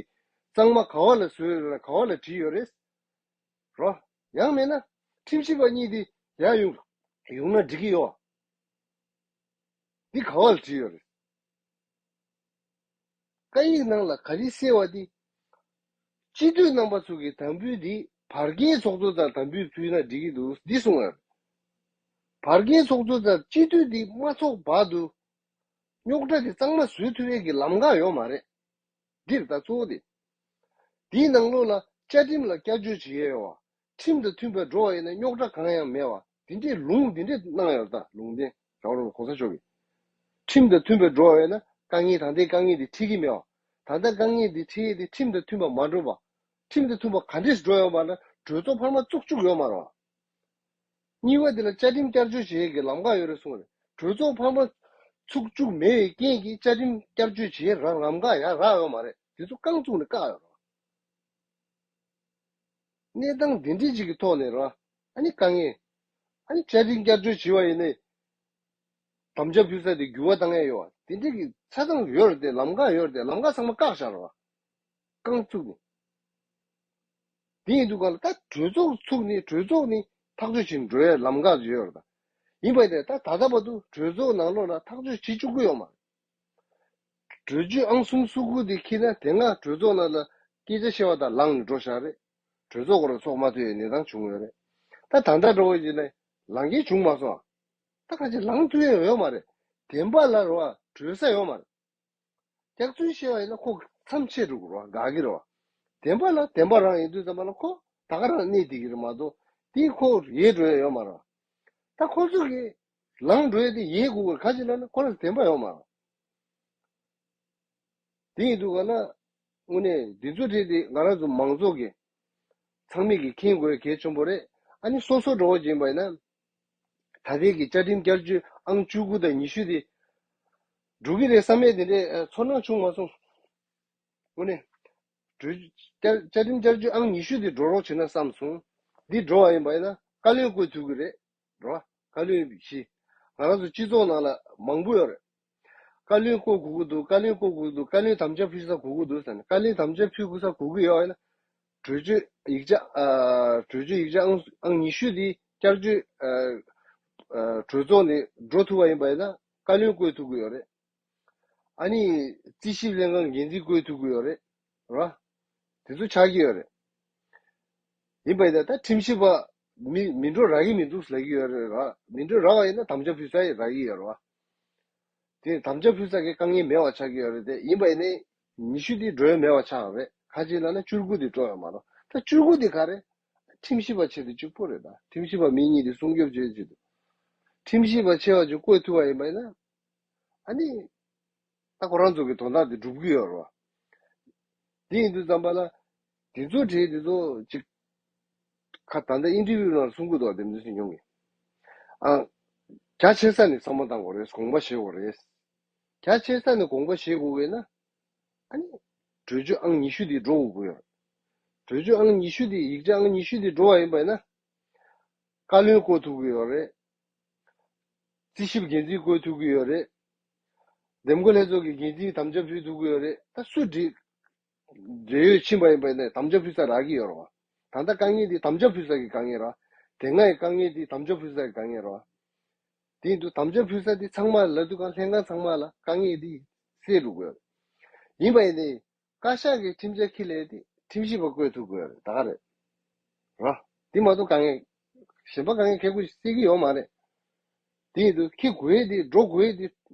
གཙང་མ་ག་བ་ལ་བཟོས་ཡོད་ན་ག་བ་ལ་བྲིས་ཡོད་རེད། རོ། ཡང་མེད་ན་ཁྲིམས་ཞིབ་པ་གཉིས་འདི་ཡར་ཡོང་ཡོང་ན་འགྲིག་གི་ཡོད། འདི་ག་བ་ལ་བྲིས་ཡོད་རེད། བཀའ་ཡིག་ནང་ལ་ག་རེ་གསལ་བ་འདི། སྤྱི་འཐུས་རྣམ་པ་ཚོ་གི་དམ་འབུལ་འདི་བར་བརྒལ་ཚོགས་གཙོ་ཚོར་དམ་འབུལ་ཕུལ་ན་འགྲིག་གི་འདུག་འདི་གསུངས་ཡོད། བར་བརྒལ་ཚོགས་གཙོ་ཚོར་སྤྱི་འཐུས་འདི་མ་ཚོགས་བར་དུ་རྙོག་དྲ་འདི་གཙང་མ་བཟོ་ཐུབ་ཡས་ཀྱི་ལམ་ཁ་ཡོད་མ་རེད། འདིར་ད་གཙོ་བོ་དེ། དེའི་ནང་ལོགས་ལ་བཅའ་ཁྲིམས་ལ་བསྐྱར་བཅོས་བྱེད་ཡས་ཡོད་བ། ཁྲིམས་དང་མཐུན་པར་འགྲོ་བ་ཡིན་ན་རྙོག་དྲ་གང་ཡང་མེད་བ། དེ་འདྲའི་ལུང་དེ་འདྲས་གནང་ཡོད་ད་ལུང་བསྟན་རྒྱལ་བ་རིན་པོ་ཆེ་གོང་ས་མཆོག་གིས། ཁྲིམས་དང་མཐུན་པར་འགྲོ་བ་ཡིན་ན་དཀའ་ངལ་ད་ལྟའི་དཀའ་ངལ་དེ་འཕྲད་ཀྱི་མེད་བ། ད་ལྟ་དཀའ་ངལ་དེ་འཕྲད་ཡས་དེ་ཁྲིམས་དང་མཐུན་པར་མ་འགྲོ་བ། ཁྲིམས་དང་མཐུན་པར་ག་འདྲས་འགྲོ་ཡོད་པ་ན་གྲོས་ཚོགས་འཕར་མ་བཙུགས་བཅུག་ཡོད་མ་རེད་བ། གཉིས་པ་དེ་ལ་བཅའ་ཁྲིམས་བསྐྱར་བཅོས་བྱེད་ཡས་ཀྱི་ལམ་ཁ་ཡོད་རེད་གསུངས་རེད། གྲོས་ཚོགས་འཕར་མ་ཚུགས་བཅུག་མེད་པའི་རྐྱེན་གྱིས་བཅའ་ཁྲིམས་བསྐྱར་བཅོས་བྱེད་རང་ལམ་ཁ་ཡང་རག་ཡོད་མ་རེད། དེ་ཚོ་རྐང་བཙུགས་ནས་བཀག་ཡོད་རེད། གནས་སྟངས་འདི་འདྲའི་ཅིག་གི་ཐོག་ནས་རེད་བ། ཨ་ནི་དཀའ་ངལ། ཨ་ནི་བཅའ་ཁྲིམས་བསྐྱར་བཅོས་བྱེད་པ་ཡིན་ནའི། དམ་བཅའ་ཕུལ་ས་དེ་འགྱུར་བ་བཏང་ཡས་ཡོད་བ། དེ་འདྲའི་གི་ཆ་ཚང་ཡོད་རེད་དེ། ལམ་ཁ་ཡོད་རེད་དེ། ལམ་ཁ་ཚང་མ་བཀག་བཞག་རེད་བ། རྐང་བཙུགས་ནས། དེ་ཡིན་དུས་ག་ལ་ད་གྲོས་ཚོགས་ཚུགས་ནས་གྲོས་ཚོགས་ནས་ཐག་གཅོད་བྱེད་འགྲོ་ཡས་ལམ་ཁ་ཡོད་རེད་ད། ཡིན་པ་དེ་ད་ད་ལྟ་བར་དུ་གྲོས་ཚོགས་ནང་ལོགས་ལ་ཐག་གཅོད་བྱེད་བཅུག་གི་ཡོད་མ་རེད། གྲོས་ཆོད་ཨང་གསུམ་སོ་དགུ་དེ་འཁྱེར་ན་དེ་སྔ་གྲོས་ཚོགས་ནང་ལ་སྐད་ཆ་བཤད་པ་དང་ལངས་ནས་འགྲོ་བཞག་རེད། གྲོས་ཚོགས་སྐོར་ཚོགས་མ་ཐུབ་ཡས་གནས་སྟངས་བྱུང་ཡོད་རེད། ད་ད་ལྟ་འགྲོ་བ་ཡིན་ན་ལངས་མཁན་བྱུང་མ་སོང་། ད་ག་ཅིག་ལངས་ཐུབ་ཡས་ཡོད་མ་རེད། བདེན་པ་ལ་རེད་བ། གྲོལ་ས་ཡོད་མ་རེད། སྐྱག་རྫུན་བཤད་པ་ཡིན་ན་ཁོ་མཚམས་ཆད་འགྲོ་གི་རེད་བ། དགའ་གི་རེད་བ། བདེན་པ་ལ་བདེན་པ་རང་ཡིན་དུས་ཙམ་པ་ལ་ཁོ་ད་ག་རང་གནས་བསྡད་ཀྱི་རེད་མ་གཏོགས་དེ་ཁོ་ཡལ་འགྲོ་ཡས་ཡོད་མ་རེད་བ། ད་ཁོ་ཚོ་གིས་ལངས་འགྲོ་ཡས་དེ་ཡལ་དགོས་ཀྱི་རེད། ག་ཅིག་ལབ་ན་ཁོ་རང་བདེན་པ་ཡོད་མ་རེད་བ། དེ་ཡིན་དུས་ག་ལ། དངོས་གནས་འདི་ཚོ་བྲིས་ཏེ་ང་རང་ཚོ་མང་ཚོགས་ཀྱི་ཚང་མས་ཀྱི་མཁྱེན་དགོས་གལ་ཆེན་པོ་རེད། ཨ་ནི་སོ་སོ་འགྲོ་བ་ཡིན་པ་ཡིན་ན། ད་ལྟའི་གི་བཅའ་ཁྲིམས་བསྐྱར་བཅོས་ཨང་བཅུ་དགུ་དང་ཉི་ཤུ་དེ་འགྲོ་གི་རེད་བསམ་ཡས་དེ་འདྲའི་ཚོར་སྣང་བྱུང་མ་སོང་། དངོས་གནས། གྲོས་བསྐྱར་བཅའ་ཁྲིམས་བསྐྱར་བཅོས་ཨང་ཉི་ཤུ་དེ་འགྲོ་རོགས་བྱེད་ན་བསམ་སོང་། འདི་འགྲོ་བ་ཡིན་པ་ཡིན་ན་བཀའ་བློན་བསྐོ་ཐུབ་ཀྱི་རེད། རོ། བཀའ་བློན་བཞི། ང་རང་ཚོ་སྤྱི་ཚོགས་ནང་ལ་མང་པོ་ཡོད་རེད། བཀའ་བློན་བསྐོ་དགོས་ཀྱི་འདུག་བཀའ་བློན་བསྐོ་དགོས་ཀྱི་འདུག་བཀའ་བློན་དམ་བཅའ་ཕུལ་ས་དགོས་ཀྱི་འདུག་ཟེར་ནས། བཀའ་བློན་དམ་བཅའ་ཕུལ་དགོས་ས་དགོས་ཀྱི་ཡོད་ན། གྲོས་ཆོད་ཡིག་ཆ་ཨ། གྲོས་ཆོད་ཡིག་ཆ་ཨང་ཨང་ཉི་ཤུ་དེ་བསྐྱར་བཅོས་ཨ། ཨ། གྲོས་ཚོགས་ནས་འགྲོ་ཐུབ་པ་ཡིན་པ་ཡིན་ན་བཀའ་བློན་བསྐོ་ཐུབ་ཀྱི་ཡོད་རེད། ཨ་ནི་རྩིས་ཞིབ་ལྷན་ཁང་འགན་འཛིན་བསྐོ་ཐུབ་ཀྱི་ཡོད་རེད། ར། དེ་ཚོ་ཆགས་ཀྱི་ཡོད་རེད། ཡིན་པ་ཡིན་ན་ད་ཁྲིམས་ཞིབ་པ་མི་མི་འགྲོ་རག་གི་མི་འདུག་ལབ་ཀྱི་ཡོད་རེད་ར། མི་འགྲོ་རག་པ་ཡིན་ན་དམ་བཅའ་ཕུལ་ས་ཡི་རག་གི་ཡོད་རེད་བ། དེ་དམ་བཅའ་ཕུལ་ས་གི་དཀའ་ངལ་མེད་པ་ཆགས་ཀྱི་ཡོད་རེད་དེ། ཡིན་པ་ཡིན་ནའི་ཉི་ཤུ་དེ་འགྲོ་ཡ་མེད་པ་ཆགས་རེད། ཁ་ཅིག་ལབ་ན་བཅུ་དགུ་དེ་འགྲོ་ཡ་མ་རེད། ད་བཅུ་དགུ་དེ་ག་རེ། ཁྲིམས་ཞིབ་པ་ཆེད་དུ་གཅིག་པོ་རེད། ད་ཁྲིམས་ཞིབ་པ་མི་གཉིས་དེ་སྲུང་སྐྱོབ་བྱེད་ཆེད་དུ། ཁྲིམས་ཞིབ་པ་ཆེ་བ་ཅིག་བསྐོ་ཐུབ་པ་ཡིན་པ་ཡིན་ན། ཨ་ནི། ད་ཁོ་རང་ཚོ་གི་དོན་དག་དེ་སྒྲུབ་ཀྱི་ཡོད་རེད་བ། དེ་ཡིན་དུས་ཙམ་པ་ལ། དེ་ཚོ་གྲས་དེ་ཚོ་ཅིག་ཁ་ད་ལྟ་ཨིན་ཊར་བིའུ་ནང་གསུང་གི་འདུག་དེ་མི་སྲིད་ཉུང་གི་ཨ། རྒྱ་ཆེ་ས་ནས་བསམ་བློ་བཏང་དགོས་རེད། དགོངས་པ་བཞེས་དགོས་རེད། རྒྱ་ཆེ་ས་ནས་དགོངས་པ་བཞེས་དགོས་པས་ན། ཨ་ནི། གྲོས་ཆོད་ཨང་ཉི་ཤུ་དེ་འགྲོ་དགོས་ཀྱི་ཡོད་རེད། གྲོས་ཆོད་ཨང་ཉི་ཤུ་དེ་ཡིག་ཆ་ཨང་ཉི་ཤུ་དེ་འགྲོ་བ་ཡིན་པ་ཡིན་ན། བཀའ་བློན་བསྐོ་ཐུབ་ཀྱི་ཡོད་རེད། རྩིས་ཞིབ་འགན་འཛིན་བསྐོ་ཐུབ་ཀྱི་ཡོད་རེད། འདེམས་བསྐོ་ལྷན་ཚོགས་ཀྱི་འགན་འཛིན་དམ་བཅའ་ཕུལ་ཐུབ་ཀྱི་ཡོད་རེད། ད་སུ་འབྲེལ་འབྲེལ་ཡོད་ཕྱིན་པ་ཡིན་པ་ཡིན་ནའི་དམ་བཅའ་ཕུལ་ས་རག་གི་ཡོད་རེད་བ། ད་ལྟ་དཀའ་ངལ་འདི་དམ་བཅའ་ཕུལ་ས་ཀྱི་དཀའ་ངལ་རེད་བ། དེ་སྔ་ཡི་དཀའ་ངལ་འདི་དམ་བཅའ་ཕུལ་ས་ཀྱི་དཀའ་ངལ་རེད་བ། དེ་ཡིན་དུས་དམ་བཅའ་ཕུལ་ས་འདི་ཚང་མ་ལ་དུས་གང་ལྷན་ཁང་ཚང་མ་ལ་དཀའ་ངལ་འདི་སེལ་འགྲོ་དགོས་རེད། ཡིན་པ་ཡིན་ནའི། བཀའ་ཤག་གི་ཁྲིམས་འཆར་འཁྱེར་སླེབས་ཏེ་ཁྲིམས་ཞིབ་པ་བསྐོ་ཐུབ་དགོས་རེད། ད་ག་རེད། ར། དེ་མ་གཏོགས་དཀའ་ངལ་ གཞན་པ་གང་ཡང་གལ་དགོས་ཤེས་ཀྱི་ཡོད་མ་རེད། དེ་ཡིན་དུས་ཁྱེད་དགོས་ཡས་དེ་འགྲོ་དགོས་ཡས་དེ་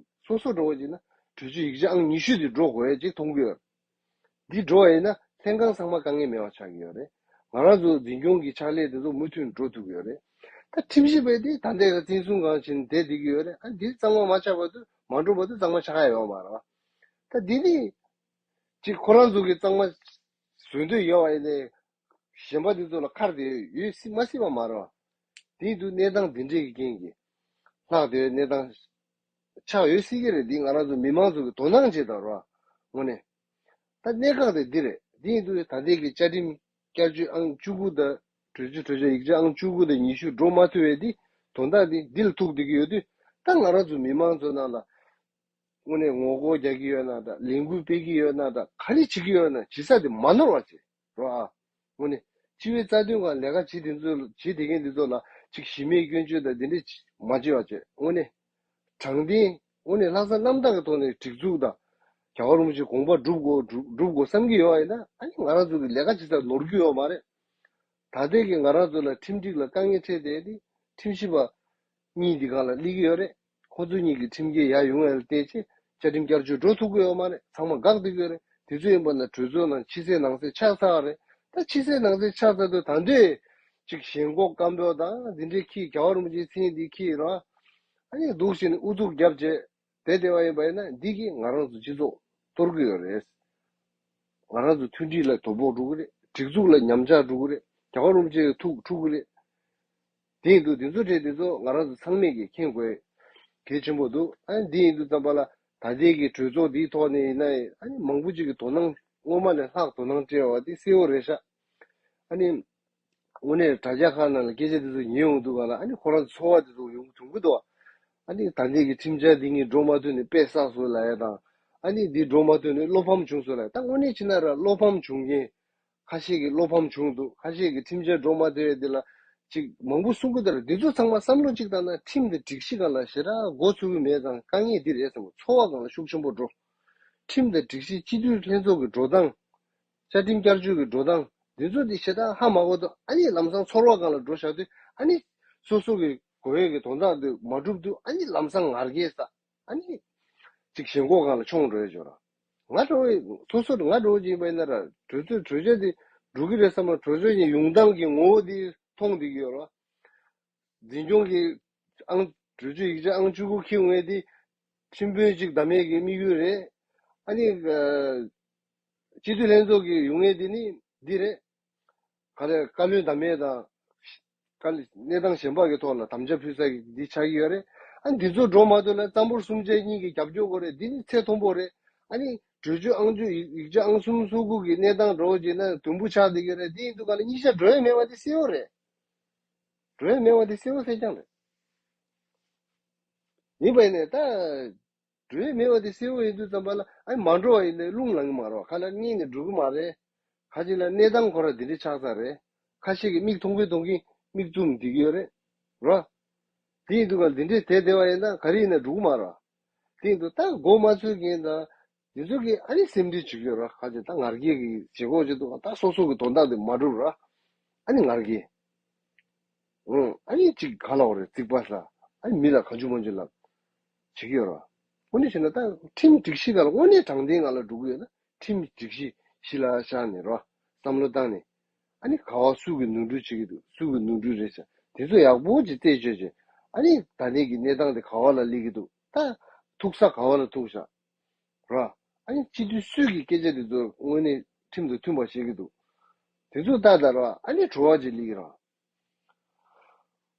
སོ་སོ་འགྲོ་བ་ཅིག་ན་གྲོས་ཆོད་ཡིག་ཆ་ཨང་ཉི་ཤུ་དེ་འགྲོ་དགོས་ཡས་ཅིག་མཐོང་གི་ཡོད། འདི་འགྲོ་བ་ཡིན་ན་ལྷན་ཁང་ཚང་མ་དཀའ་ངལ་མེད་པ་ཆགས་ཀྱི་ཡོད་རེད། ང་རང་ཚོ་འཛིན་སྐྱོང་གི་ཕྱག་ལས་དེ་ཚོ་མུ་མཐུད་འགྲོ་ཐུབ་ཀྱི་ཡོད་རེད། ད་ཁྲིམས་ཞིབ་པས་དེ་ད་ལྟའི་ག་བཙན་བཟུང་གང་བྱས་ནས་བསྡད་བསྡད་ཀྱི་ཡོད་རེད། ཨ་འདི་གཙང་མ་མ་ཆགས་བར་དུ་མ་འགྲོ་བར་དུ་གཙང་མ་ཆགས་ཡ་ཡོད་མ་རེད་བ། ད་འདི་ནི་ཅིག་ཁོ་རང་ཚོ་གི་གཙང་མ་བཟོ་འདོད་ཡོད་བ་ཡིན་ནའི་གཞན་པ་དེ་ཚོ་ལ་ཁར་དེ་ཡོད་སྲིད་མ་སྲིད་པ་མ་རེད་བ། དེ་ཡིན་དུས་གནས་སྟངས་འདི་འདྲའི་གི་རྐྱེན་གྱིས་ལྷག་དེ་གནས་སྟངས་ཆགས་ཡོད་སྲིད་ཀྱི་རེད། འདི་ང་རང་ཚོ་མི་མང་ཚོ་གི་དོ་སྣང་བྱེད་དང་རོ། དངོས་གནས། ད་གནད་འགག་དེ་འདི་རེད། འདི་ཡིན་དུས་ད་ལྟའི་གི་བཅའ་ཁྲིམས་བསྐྱར་བཅོས་ཨང་བཅུ་དགུ་དང་གྲོས་ཆོད་གྲོས་ཆོད་ཡིག་ཆ་ཨང་བཅུ་དགུ་དང་ཉི་ཤུ་འགྲོ་མ་ཐུབ་པའི་འདི་དོན་དག་འདི་འདི་ལ་ཐུག་བསྡད་ཀྱི་ཡོད་དུས། ད་ང་རང་ཚོ་མི་མང་ཚོ་ནང་ལ་དངོས་གནས་ངོ་རྒོལ་རྒྱག་གི་ཡོད་ན་འདྲ། ལས་འགུལ་སྤེལ་གྱི་ཡོད་ན་འདྲ། ག་རེ་བྱེད་ཀྱི་ཡོད་ན་བྱེད་ས་དེ་མ་ནོར་བ་བྱེད་རོགས་ཨ། དངོས་གནས་སྤྱི་པའི་རྩ་དོན་སྒང་ལས་ཀ་བྱེད་དེ་ཚོ་བྱེད་བསྡད་མཁན་དེ་ཚོ་ལ་ཅིག་གཞི་མེད་སྐྱོན་བརྗོད་དང་དེ་འདྲས་མ་བྱེད་པ་བྱེད། དངོས་གནས་དྲང་བདེན་དངོས་གནས་ལྷག་བསམ་རྣམ་དག་གི་ཐོག་ནས་སྒྲིག་འཛུགས་དང་རྒྱལ་བ་རིན་པོ་ཆེའི་དགོངས་པ་སྒྲུབ་དགོས་སྒྲུབ་སྒྲུབ་དགོས་བསམ་གྱི་ཡོད་པ་ཡིན་ན། ཨ་ནི་ང་རང་ཚོ་གི་ལས་ཀ་བྱེད་ས་ནོར་རྒྱུ་ཡོད་མ་རེད། ད་ལྟའི་གི་ང་རང་ཚོ་ལ་ཁྲིམས་སྒྲིག་ལ་དཀའ་ངལ་འཕྲད་བསྡད་དེ་ཁྲིམས་ཞིབ་པ་གཉིས་འདི་སྒང་ལ་སླེབས་ཀྱི་ཡོད་རེད། ཁོ་ཚོ་གཉིས་ཀྱི་ཁྲིམས་འགལ་ཡར་ཡོང་ཡ་ལ་བལྟས་ཚེ་བཅའ་ཁྲིམས་བསྐྱར་བཅོས་འགྲོ་ཐུབ་ཀྱི་ཡོད་མ་རེད། ཚང་མ་འགག་བསྡད་ཀྱི་ཡོད་རེད། དེ་ཚོ་ཡིན་པ་ན་གྲོས་ཚོགས་ནང་ཕྱི་གསལ་ནང་གསལ་ཆགས་ཚར་བ་རེད། ད་ཕྱི་གསལ་ནང་གསལ་ཆགས་ཚར་དུས་ད་འདོད་ཅིག་ཞེན་ཁོག་སྐམ་པོ་དང་འདི་འདྲའི་ཁྱི་རྒྱལ་བ་རིན་པོ་ཆེའི་མཚན་འདི་ཁྱི་ར། ཨ་ནི་འདུག་བྱས་ནས་ཨུ་ཚུགས་རྒྱབ་བྱས་བསྡད་བསྡད་པ་ཡིན་པ་ཡིན་ན་འདི་གིས་ང་རང་ཚོ་སྤྱི་ཚོགས་གཏོར་གྱི་ཡོད་རེད། ང་རང་ཚོ་མཐུན་སྒྲིལ་ལ་དོ་ཕོག་འགྲོ་གི་རེད། སྒྲིག་འཛུགས་ལ་ཉམས་ཆག་འགྲོ་གི་རེད། རྒྱལ་བ་རིན་པོ་ཆེའི་ཐུགས་འཁྲུག་གི་རེད། དེ་ཡིན་དུས་དེ་ཚོ་གྲས་དེ་ཚོ་ང་རང་ཚོ་ཚང་མས་ཀྱིས་མཁྱེན་དགོས་གལ་ཆེན་པོ་འདུག་ཨ་ནི་འདི་ཡིན་དུས་ཙམ་པ་ལ་ད་ལྟའི་གི་གྲོས་ཚོགས་འདིའི་ཐོག་ནས་ཡིན་ན་ཨ་ནི་མང་པོ་ཅིག་གི་དོ་སྣང་སྔོན་མ་ནས་ལྷག་དོ་སྣང་སྤྲད་པ་དེ་གསལ་པོ་རེད་ཤག་ཨ་ནི་དངོས་གནས་དྲ་རྒྱ་ཁག་ནང་ལ་སྐད་ཆ་དེ་ཚོ་ཉན་ཡོང་དུས་ག་ལ་ཨ་ནི་ཁོ་རང་ཚོ་ཚོར་བ་དེ་ཚོ་ཡོང་གི་འདུག་ཨ་ནི་ད་ལྟའི་གི་ཁྲིམས་འཆར་འདི་གཉིས་འགྲོ་མ་ཐུབ་ནས་དཔེ་བསགས་སོང་ལབ་ཡ་དང་། ཨ་ནི་འདི་འགྲོ་མ་ཐུབ་ནས་བློ་ཕམ་བྱུང་སོང་ལབ་ཡ། ད་དངོས་གནས་བྱས་ན་ར་བློ་ཕམ་བྱུང་མཁན་ཁ་ཤས་ཀྱིས་བློ་ཕམ་བྱུང་འདུག་ཁ་ཤས་ཀྱིས་ཁྲིམས་འཆར་འགྲོ་མ་ཐུབ་ཡ་འདི་ལ་ཅིག་མང་པོ་གསུང་གི་འདུག་འདི་ཚོ་ཚང་མ་བསམ་བློ་གཅིག་བཏང་ན་ཁྲིམས་དང་སྒྲིག་གཞི་སྒང་ལ་ཞེ་དྲག་མགོ་ཚོད་ཀྱི་མེད་ཙང་དཀའ་ངལ་འདི་རེད་བསམ་གྱི། ཚོར་བ་སྒང་ལ་ཤུགས་ཆེན་པོ་འགྲོ། ཁྲིམས་དང་སྒྲིག་གཞི་སྤྱི་འཐུས་ལྷན་ཚོགས་ཀྱི་འགྲོ་སྟངས། བཅའ་ཁྲིམས་བསྐྱར་བཅོས་ཀྱི་འགྲོ་སྟངས་འདི་ཚོ་འདི་ཞེ་དྲག་ཧ་མ་གོ་དུས་ཨ་ནི་ལམ་སང་ཚོར་བ་སྒང་ལ་འགྲོ་བཞག་དུས་ཨ་ནི་སོ་སོ་གི་དགོས་ཡས་ཀྱི་དོན་དག་འདི་མ་འགྲུབ་དུས་ཨ་ནི་ལམ་སང་ང་རྒྱལ་ས། ཨ་ནི་ཅིག་ཞེན་ཁོག་སྒང་ལ་མཆོང་འགྲོ་ཡས་ཅིག་ཡོད་ར། ང་འགྲོ་བའི་སོ་སོར་ང་འགྲོ་བ་ཅིག་ཡིན་པ་ཡིན་ན་ར་གྲོས་ཚོགས་གྲོས་ཆོད་འདི་འགྲོ་གི་རེད་བསམ་ན་གྲོས་ཚོགས་ཀྱི་ཡོང་སྟངས་ཀྱི་ངོ་བོ་འདི་མཐོང་བསྡད་ཀྱི་ཡོད་ར། འཛིན་སྐྱོང་གི་ཨང་གྲོས་ཆོད་ཡིག་ཆ་ཨང་བཅུ་དགུ་འཁྱེར་ཡོང་ཡས་དེ་ཁྲིམས་དཔོན་གཅིག་བདམས་ཡས་ཀྱི་དམིགས་ཡུལ་རེད། ཨ་ནི་ཨ་སྤྱི་འཐུས་ལྷན་ཚོགས་ཀྱི་ཡོང་ཡས་དེ་ནི་འདི་རེད། ག་རེ་བཀའ་བློན་བདམས་ཡས་དང་། གནས་སྟངས་གཞན་པ་གི་ཐོག་ལ་དམ་བཅའ་ཕུལ་ས་ཀྱི་འདི་ཆགས་ཀྱི་ཡོད་རེད། ཨ་ནི་འདི་ཚོ་འགྲོ་མ་ཐུབ་ན་གཙང་པོ་གསུམ་ཆ་གཉིས་ཀྱི་རྒྱབ་སྐྱོར་དགོས་རེད། འདི་ནི་ཚད་མཐོན་པོ་རེད། ཨ་ནི་གྲོས་ཆོད་ཨང་བཅུ་ཡིག་ཆ་ཨང་གསུམ་སོ་དགུ་གི་གནས་སྟངས་འགྲོ་བྱས་ན་དུམ་བུ་ཆགས་བསྡད་ཀྱི་རེད། འདི་ཡིན་དུས་ག་ལ་གཉིས་ཆ་འགྲོ་ཡས་མེད་པ་འདི་གསལ་པོ་རེད། འགྲོ་ཡས་མེད་པ་འདི་གསལ་པོ་གསལ་རྐྱང་རེད། ཡིན་པ་ཡིན་ནས་ད། འགྲོ་ཡས་མེད་པ་དེ་གསལ་པོ་ཡིན་དུས་ཙམ་པ་ལ་ཨ་མ་འགྲོ་བ་ཡིན་ནའི་རླུང་ལངས་ཀྱི་མ་རེད་བ། ཁ་ལ་གཉིས་ནས་འགྲོ་གི་མ་རེད། ཁ་ཅིག་ལ་གནས་སྟངས་ཁོ་ར་འདི་འདྲ་ཆགས་ཚར་རེད། ཁ་ཤས་ཀྱིས་མིག་མཐོང་གིན་མཐོང་གིན་མིག་བཙུམ་བསྡད་ཀྱི་ཡོད་རེད། ར། དེ་ཡིན་དུས་ག་འདི་འདྲས་དེ་བསྡད་པ་ཡིན་ན་ག་རེ་ཡིན་ན་འགྲོ་གི་མ་རེད་བ། དེ་ཡིན་དུས་ད་མགོ་མ་ཚོས་མཁན་དང་འདི་ཚོ་གིས་ཨ་ནི་སེམས་ཁྲལ་བྱེད་ཀྱི་ཡོད་རེད། ཁ་ཅིག་ད་ང་རྒྱལ་གྱི་བྱེད་སྒོ་བྱེད་དུས་ག་ད་སོ་སོ་གི་དོན་དག་དེ་མ་འགྲུབ་ར། ཨ་ནི་ང་རྒྱལ། ཨང་། ཨ་ནི་ཅིག་ག་ལབ་དགོས་རེད། རྩིག་པ་ཟ། ཨ་ནི་མི་ལ་གང་བྱུང་མང་བྱུང་ལབ་བྱེད་ཀྱི་ཡོད་ར། དངོས་གནས་བྱས་ན་ད་ཁྲིམས་སྒྲིག་གཞི་སྒང་ལ་དངོས་གནས་དྲང་བདེན་སྒང་ལ་འགྲོ་གི་ཡོད་ན་ཁྲིམས་སྒྲིག་གཞི་གཞི་ལ་བཞག་ནས་ར་བསམ་བློ་བཏང་ནས། ཨ་ནི་ག་བ་སུ་གི་ནོར་འཁྲུལ་བྱེད་ཀྱི་འདུག་སུ་གི་ནོར་འཁྲུལ་རེད་ཤག་དེ་ཚོ་ཡག་པོ་ཅིག་རྩད་གཅོད་བྱས། ཨ་ནི་ད་ལྟའི་གི་གནས་སྟངས་དེ་ག་བ་ལ་སླེབས་ཀྱི་འདུག་ད་ཐུག་ས་ག་བ་ལ་ཐུག་ཤག་ར། ཨ་ནི་སྤྱི་འཐུས་སུས་ཀྱི་སྐད་ཆ་དེ་ཚོ་དངོས་གནས་ཁྲིམས་དང་མཐུན་པ་བཤད་ཀྱི་འདུག་དེ་ཚོ་ལྟ་ལྟ་ར་ཨ་ནི་བྲོ་བ་ཅིག་སླེབས་ཀྱི་ར།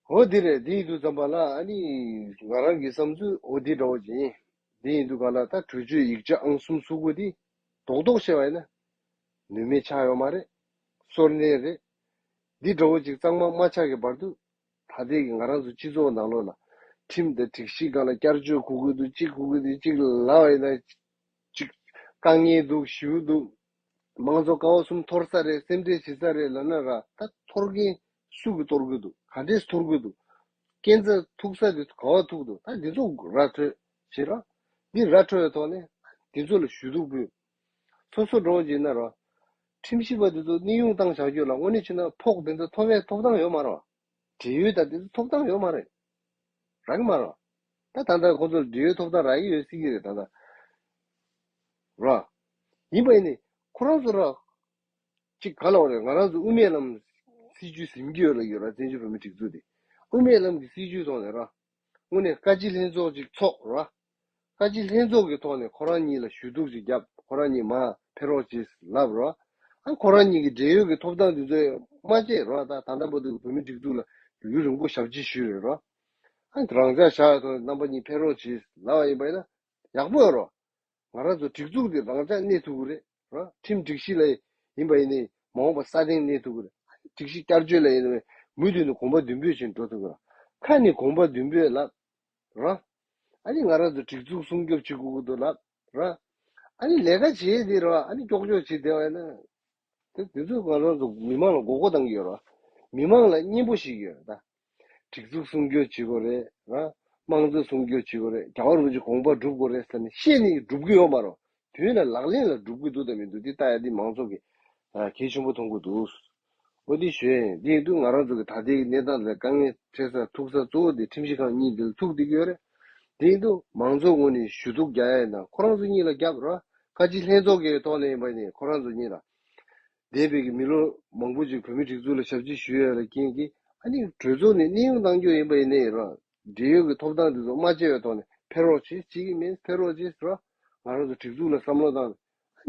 འོ་དེ་རེད། དེ་ཡིན་དུས་ཙམ་པ་ལ་ཨ་ནི་ང་རང་གི་བསམ་ཚུལ་འོ་དེ་འདྲ་བོ་ཅིག་ཡིན། དེ་ཡིན་དུས་ག་ལ་ད་གྲོས་ཆོད་ཡིག་ཆ་ཨང་གསུམ་སོ་དགུ་དེ་རྡོག་རྡོག་བཤད་པ་ཡིན་ན་ནུས་མེད་ཆགས་ཡོད་མ་རེད། སོར་གནས་རེད། འདི་འདྲ་བོ་ཅིག་གཙང་མ་མ་ཆགས་ཀྱི་བར་དུ་ད་ལྟའི་གི་ང་རང་ཚོ་སྤྱི་ཚོགས་ནང་ལོགས་ལ་ཁྲིམས་དང་སྒྲིག་གཞི་སྒང་ལ་བསྐྱར་བཅོས་དགོས་ཀྱི་འདུག་གཅིག་དགོས་ཀྱི་འདུག་གཅིག་ལབ་པ་ཡིན་ན་གཅིག་དཀའ་ངལ་འདུག་ཞེ་པོ་འདུག་མང་ཚོགས་ཀ་བ་གསུམ་འཐོར་ས་རེད། སེམས་ཁྲལ་བྱེད་ས་རེད་ལབ་ན་ར་ད་འཐོར་མཁན་སུ་གིས་འཐོར་གྱི་འདུག་ག་འདྲས་འཐོར་གྱི་འདུག་སྐས་འཛེག་ཐུག་ས་དེ་ག་བ་ཐུག་འདུག་ད་འདི་ཚོ་ར་འཕྲོད་བྱེད་ར། འདི་ར་འཕྲོད་པའི་ཐོག་ནས་འདི་ཚོ་ལ་ཞུ་གཏུག་ཕུལ། སོ་སོ་འགྲོ་བྱེད་ན་ར། ཁྲིམས་ཞིབ་པ་འདི་ཚོ་གནས་དབྱུང་བཏང་བྱ་རྒྱུ་ལ་དངོས་གནས་བྱས་ན་ཕོགས་དེ་ཚོ་ཐོབ་པའི་ཐོབ་ཐང་ཡོད་མ་རེད་བ། བགྲེས་ཡོལ་དང་དེ་ཚོ་ཐོབ་ཐང་ཡོད་མ་རེད། རག་གི་མ་རེད། ད་ད་ལྟ་ཁོ་ཚོར་བགྲེས་ཡོལ་ཐོབ་ཐང་རག་གི་ཡོད་སྲིད་ཀྱི་རེད་ད་ལྟ། ར། ཡིན་པ་ཡིན་ནི་ཁོ་རང་ཚོ་ར། གཅིག་ག་ལ་བ་རེད། ང་རང་ཚོ་དབུ་མའི་ལམ་སྲིད་ཇུས་ཟིན་གྱི་ཡོད་ལ་ཡོད་ར། བཙན་བྱོལ་བོད་མི་སྒྲིག་འཛུགས་དེ་དབུ་མའི་ལམ་གྱི་སྲིད་ཇུས་ཐོག་ནས་ར། དངོས་གནས་བཀའ་སྤྱི་ལྷན་ཚོགས་ཅིག་ཚོགས་ར། བཀའ་སྤྱི་ལྷན་ཚོགས་ཀྱི་ཐོག་ནས་ཁོ་རང་གཉིས་ལ་ཞུ་གཏུག་ཅིག་བརྒྱབ། ཁོ་རང་གཉིས་མར་ཕེབས་རོགས་བྱེད་ལབ་ར། ཨ་ཁོ་རང་གཉིས་ཀྱི་བགྲེས་ཡོལ་གྱི་ཐོབ་ཐང་དེ་ཚོ་མ་བརྗེད་ར། ད་ད་ལྟ་བར་དུ་བོད་མི་སྒྲིག་འཛུགས་ལ་ཡུན་རིང་པོ་ཞབས་ཕྱི་ཞུས་རེད་ར། ཨ་རང་འཇགས་བཞག་ཡོད་ཐོག་རྣམ་པ་གཉིས་ཕེབས་རོགས་བྱེད་ལབ་པ་ཡིན་པ་ཡིན་ན་ཡག་པོ་ཡོད་ར། ང་རང་ཚོ་སྒྲིག་འཛུགས་དེ་རང་འཇགས་གནས་ཐུབ་ཀྱི་རེད་ར། ཁྲིམས་སྒྲིག་གཞི་ལ་ཡིན་པ་ཡིན་ནའི་མ་འོངས་པ་སྲ་བརྟན་གནས་ཐུབ་ཀྱི་རེད། སྒྲིག་གཞི་བསྐྱར་བཅོས་ལ་ཡིན་ནའི་མུ་མཐུད་ནས་གོམ་པ་མདུན་སྤོས་བྱས་འགྲོ་ཐུབ་ཀྱི་རེད། ཁ་ནས་གོམ་པ་མདུན་སྤོས་ལབ་ར། ཨ་ནི་ང་རང་ཚོ་སྒྲིག་འཛུགས་སྲུང་སྐྱོབ་བྱེད་དགོས་ཀྱི་འདུག་ལབ་ར། ཨ་ནི་ལས་ཀ་བྱེད་དེ་ར། ཨ་ནི་ཀྱོག་ཀྱོག་བྱེད་བསྡད་པ་ཡིན་ན། དེ་དེ་ཚོས་ང་རང་ཚོ་མི་མང་ལ་མགོ་སྐོར་བཏང་གི་ཡོད་རེད། མི་མང་ལ་སྙན་པོ་ཞིག་ཡོད་རེད་ད། སྒྲིག་འཛུགས་སྲུང་སྐྱོབ་བྱེད་དགོས་རེད་ར། དམངས་གཙོ་སྲུང་སྐྱོབ་བྱེད་དགོས་རེད། རྒྱལ་བ་རིན་པོ་ཆེ་དགོངས་པ་སྒྲུབ་དགོས་རེད་ཟེར་ནས་བཤད་ནས་སྒྲུབ་གི་ཡོད་མ་རེད། དོན་ལ་ལག་ལེན་ལ་སྒྲུབ་གི་འདུག་དང་མི་འདུག་དེ་ལྟ་ཡ་དེ་མང་ཚོགས་ཀྱིས་གལ་ཆེན་པོ་མཐོང་གི་འདུག་འོ་དེ་ཞུ་ཡིན། དེ་ཡིན་དུས་ང་རང་ཚོ་གི་ད་ལྟའི་གནས་སྟངས་ལ་དཀའ་ངལ་འཕྲད་ས་ཐུག་ས་གཙོ་བོ་དེ་ཁྲིམས་ཞིབ་ཁང་གཉིས་འདི་ལ་ཐུག་བསྡད་ཀྱི་ཡོད་རེད། དེ་ཡིན་དུས་མང་ཚོགས་ངོས་ནས་ཞུ་གཏུག་རྒྱག་ཡ་ཡིན་ན་ཁོ་རང་ཚོ་གཉིས་ལ་རྒྱབ་ར། བཀའ་སྤྱི་ལྷན་ཚོགས་ཀྱི་ཐོག་ནས་ཡིན་པ་ནི་ཁོ་རང་ཚོ་གཉིས་ལ། འདས་པའི་གི་མི་ལོ་མང་པོ་ཅིག་བོད་མི་སྒྲིག་འཛུགས་ལ་ཞབས་ཕྱི་ཞུས་ཡ་ལ་རྐྱེན་གྱིས་ཨ་ནི་གྲོས་ཚོགས་ནས་གནས་དབྱུང་གཏང་རྒྱུ་ཡིན་པ་ཡིན་ནའི་ར། འབྲེལ་ཡོད་ཀྱི་ཐོབ་ཐང་དེ་ཚོ་མ་བརྗེད་པའི་ཐོག་ནས་ཕེབས་རོགས་བྱེད་བྱེད་ཀྱི་མིན་ཕེབས་རོགས་བྱེད་ཟེར་ར། ང་རང་ཚོ་སྒྲིག་འཛུགས་ལ་བསམ་བློ་བཏང་།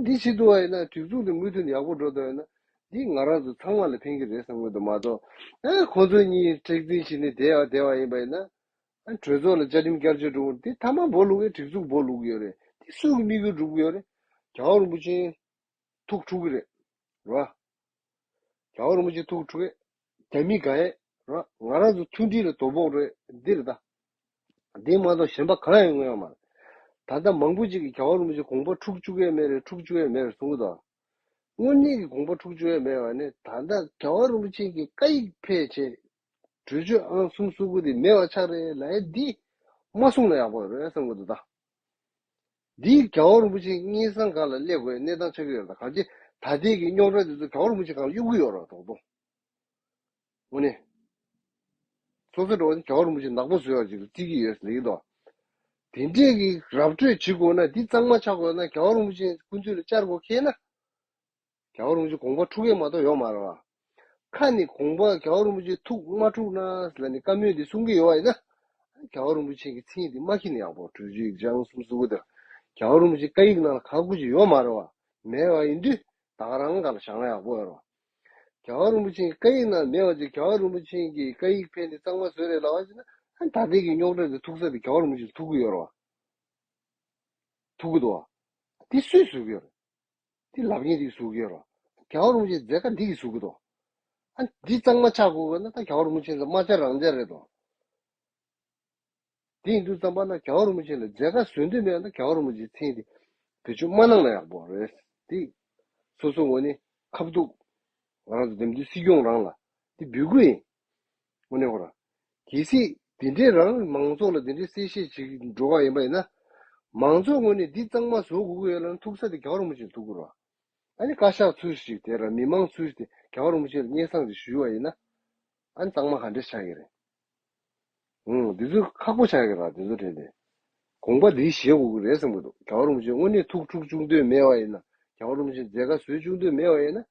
འདི་བྱེད་ཐུབ་པ་ཡིན་ན་སྒྲིག་འཛུགས་དེ་མུ་མཐུད་ནས་ཡག་པོ་འགྲོ་ཐུབ་ཡིན་ན་འདི་ང་རང་ཚོ་ཚང་མ་ལ་ཕན་གྱི་རེད་བསམ་གྱི་འདུག་མ་གཏོགས་ཨ་ཁོ་ཚོ་གཉིས་མཁྲེགས་འཛིན་བྱས་ནས་བསྡད་ཡ་བསྡད་པ་ཡིན་པ་ཡིན་ན་ཨ་གྲོས་ཚོགས་ལ་བཅའ་ཁྲིམས་བསྐྱར་བཅོས་འགྲོ་འདི་མཐའ་མ་སྦོ་ལུག་གི་སྒྲིག་འཛུགས་སྦོ་ལུག་གི་ཡོད་རེད། འདི་སུ་གི་དམིགས་ཡུལ་སྒྲུབ་ཀྱི་ཡོད་རེད། རྒྱལ་བ་རིན་པོ་ཆེ་ཐུགས་འཁྲུག་གི་རེད་ར། རྒྱལ་བ་རིན་པོ་ཆེ་ཐུགས་འཁྲུག་གི། རྒྱ་མི་དགའ་ཡས་ར། ང་རང་ཚོ་མཐུན་སྒྲིལ་ལ་དོ་ཕོག་རེད་འདི་རེད་ད། འདི་མ་གཏོགས་གཞན་པ་གང་ཡང་ཡོང་ཡ་མ་རེད། ད་ལྟ་མང་པོ་ཅིག་གིས་རྒྱལ་བ་རིན་པོ་ཆེ་དགོངས་པ་འཁྲུག་བཅུག་ཡས་མེད་རེད་འཁྲུག་བཅུག་ཡས་མེད་རེད་གསུང་གི་འདུག་དངོས་གནས་ཀྱི་དགོངས་པ་འཁྲུག་བཅུག་ཡས་མེད་པ་ནི་ད་ལྟ་རྒྱལ་བ་རིན་པོ་ཆེ་གི་བཀའ་ཡིག་ཕལ་ཆེར་གྲོས་ཆོད་ཨང་གསུམ་གསུམ་དགུ་དེ་མེད་པ་ཆགས་རེད་ལབ་ཡས་འདི་མ་གསུངས་ན་ཡག་པོ་རེད་བསམ་གི་འདུག་ད། འདིས་རྒྱལ་བ་རིན་པོ་ཆེ་སྙན་སེང་སྒང་ལ་སླེབས་དགོས་གནས་སྟངས་ཆགས་ཀྱི་ཡོད་རེད་ད། གང་ཅི་ད་ལྟའི་གི་རྙོག་དྲ་འདི་ཚོ་རྒྱལ་བ་རིན་པོ་ཆེ་སྒང་ལ་གཡུག་གི་ཡོད་རེད་དོག་དོག་དངོས་གནས། སོ་སོ་འགྲོ་བ་ནི་རྒྱལ་བ་རིན་པོ་ཆེ་ནག་པོ་བཟོས་པ་ཅིག་ལ་བརྩི་གི་ཡོད་ཟེར་གྱི་འདུག་དེ་འདྲས་ཀྱི་ར་སྤྲོད་བྱེད་དགོས་ན་འདི་གཙང་མ་ཆགས་དགོས་ན་རྒྱལ་བ་རིན་པོ་ཆེ་སྐུ་མདུན་ལ་བཅར་དགོས་ཁེལ་ན། རྒྱལ་བ་རིན་པོ་ཆེ་དགོངས་པ་འཁྲུག་གི་མ་གཏོགས་ཡོད་མ་རེད་བ། ཁ་ནས་དགོངས་པ་རྒྱལ་བ་རིན་པོ་ཆེ་ཐུགས་མ་འཁྲུགས་ན་ལ་ནི་བཀའ་མོལ་འདི་གསུང་གི་ཡོད་བ་ཡིན་ན། རྒྱལ་བ་རིན་པོ་ཆེ་གི་མཚན་འདི་མ་འཁྱེར་ན་ཡག་པོ་གྲོས་ཆོད་ཡིག་ཆ་ཨང་གསུམ་གསུམ་དགུ་དེར། རྒྱལ་བ་རིན་པོ་ཆེ་བཀའ་ཡིག་ནང་ལ་ག་དགོས་ཀྱི་ཡོད་མ་རེད་བ། མེད་བ་ཡིན་དུས་ད་ག་རང་སྒང་ལ་བཞག་ན་ཡག་པོ་ཡོད་རེད་བ། རྒྱལ་བ་རིན་པོ་ཆེ་གི་བཀའ་ཡིག་ནང་མེད་བ་ཅིག་རྒྱལ་བ་རིན་པོ་ཆེ་གི་བཀའ་ཡིག་ཕན་འདི་གཙང་མ་བཟོས་རེད་ལབ་བ་ཅིག་ན་ཨ་ད་ལྟའི་གི་རྙོག་དྲ་འདི་ཐུག་ས་དེ་རྒྱལ་བ་རིན་པོ་ཆེ་ལ་ཐུག་གི་ཡོད་རེད་བ། ཐུག་གི་འདུག་བ། འདི་སུས་བཟོ་གི་ཡོད་རེད། དེ་ལབ་མཁན་དེ་བཟོ་གི་ཡོད་རེད། རྒྱལ་བ་རིན་པོ་ཆེ་མཛད་དཀའ་འདི་གིས་བཟོ་གི་འདུག་ཨ་འདི་གཙང་མ་ཆགས་དགོས་ན་ད་རྒྱལ་བ་རིན་པོ་ཆེ་ལ་དམག་རྒྱག་རང་རྒྱག་རེད་དོ། དེ་ཡིན་དུས་ཙམ་པ་ན་རྒྱལ་བ་རིན་པོ་ཆེ་ལ་མཛད་དཀའ་བཟོ་འདོད་མེད་ན་རྒྱལ་བ་རིན་པོ་ཆེའི་མཚན་དེ་བེད་སྤྱོད་མ་གནང་ན་ཡག་པོ་རེད། དེ་སོ་སོ་ངོས་ནས་ཁ་ཐུག་ང་རང་ཚོ་འདེམས་ཐོན་སྲིད་སྐྱོང་རང་ལ་དེ་འབོད་སྐུལ་ཡིན། དངོས་གནས་ཁོ་རང་། གལ་སྲིད་དེ་འདྲའི་རང་མང་ཚོགས་ལ་དེ་འདྲའི་གསལ་བཤད་བྱེད་འགྲོ་བ་ཡིན་པ་ཡིན་ན། མང་ཚོགས་ངོས་ནས་འདི་གཙང་མ་བཟོ་དགོས་ཀྱི་ཡོད་ལབ་ན་ཐུག་ས་དེ་རྒྱལ་བ་རིན་པོ་ཆེ་ལ་ཐུག་དགོས་རེད་བ། ཨ་ནི་བཀའ་ཤག་ཚུར་ཞིག་དེ་ར་མི་མང་ཚུར་ཞིག་དེ་རྒྱལ་བ་རིན་པོ་ཆེ་ལ་སྙན་སེང་ཞིག་ཞུས་པ་ཡིན་ན། ཨ་ནི་གཙང་མ་ག་འདྲས་ཆགས་ཀྱི་རེད། ཨང་། འདི་ཚོ་ཁག་པོ་ཆགས་ཀྱི་རེད་འདི་ཚོ་དྲན་ཏེ། དགོངས་པ་འདི་བཞེས་དགོས་ཀྱི་རེད་བསམ་གྱི་འདུག་རྒྱལ་བ་རིན་པོ་ཆེ་དངོས་གནས་ཐུགས་འཁྲུག་བཅུག་འདོད་མེད་པ་ཡིན་ན། རྒྱལ་བ་རིན་པོ་ཆེ་མཛད་དཀའ་བཟོ་བཅུག་འདོད་མེད་པ་ཡིན་ན།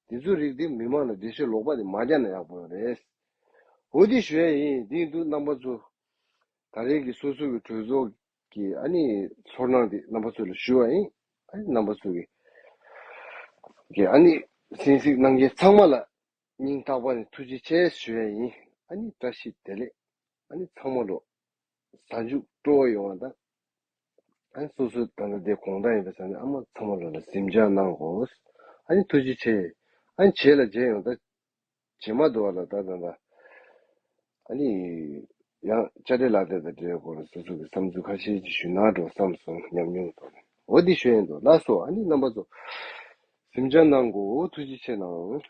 འདི་ཚོའི་རིགས་འདི་མི་མང་ལ་འགྲེལ་བཤད་ལོག་པ་འདི་མ་རྒྱག་ན་ཡག་པོ་རེད། འོ་འདི་ཞུ་ཡ་ཡིན། འདི་ཡིན་དུས་རྣམ་པ་ཚོ། ད་རེས་ཀྱི་སོ་སོ་གི་གྲོས་ཚོགས་ཀྱི་ཨ་ནི་ཚོར་སྣང་འདི་རྣམ་པ་ཚོ་ལ་ཞུ་བ་ཡིན། ཨ་ནི་རྣམ་པ་ཚོ་གི་གི་ཨ་ནི་གསན་གཟིགས་གནང་མཁན་ཚང་མ་ལ་སྙིང་ཐག་པ་ནས་ཐུགས་རྗེ་ཆེ་ཞུ་ཡ་ཡིན། ཨ་ནི་བཀྲ་ཤིས་བདེ་ལེགས། ཨ་ནི་ཚང་མ་ལོ་གཟའ་མཇུག་སྤྲོ་བོ་ཡོང་བ་དང་། ཨ་ནི་སོ་སོ་ད་ལྟ་དེ་དགོང་དག་ཡིན་པའི་ས་ནས་ཨ་མ་ཚང་མ་ལོ་ལ་གཟིམ་འཇག་གནང་དགོས། ཨ་ནི་ཐུགས་རྗེ་ཆེ། ཨ་ནི་བྱེད་ལ་བྱེད་ཡོང་ད། བྱེ་མ་དུ་བ་ལ་ད་ད་ད། ཨ་ནི། ཡང་དཔྱ་ཁྲལ་ལག་དེབ་དང་འབྲེལ་སྐོར་སོ་སོ་གི་བསམ་ཚུལ་ཁ་ཤས་ཅིག་ཞུས་ན་འགྲོ་བསམ་སོང་ཉམས་མྱོང་ཐོག་ནས་འོ་འདི་ཞུ་ཡིན་འདུག་ལགས་སོ། ཨ་ནི་རྣམ་པ་ཚོ། གཟིམ་འཇག་གནང་དགོས། ཐུགས་རྗེ་ཆེ་གནང་།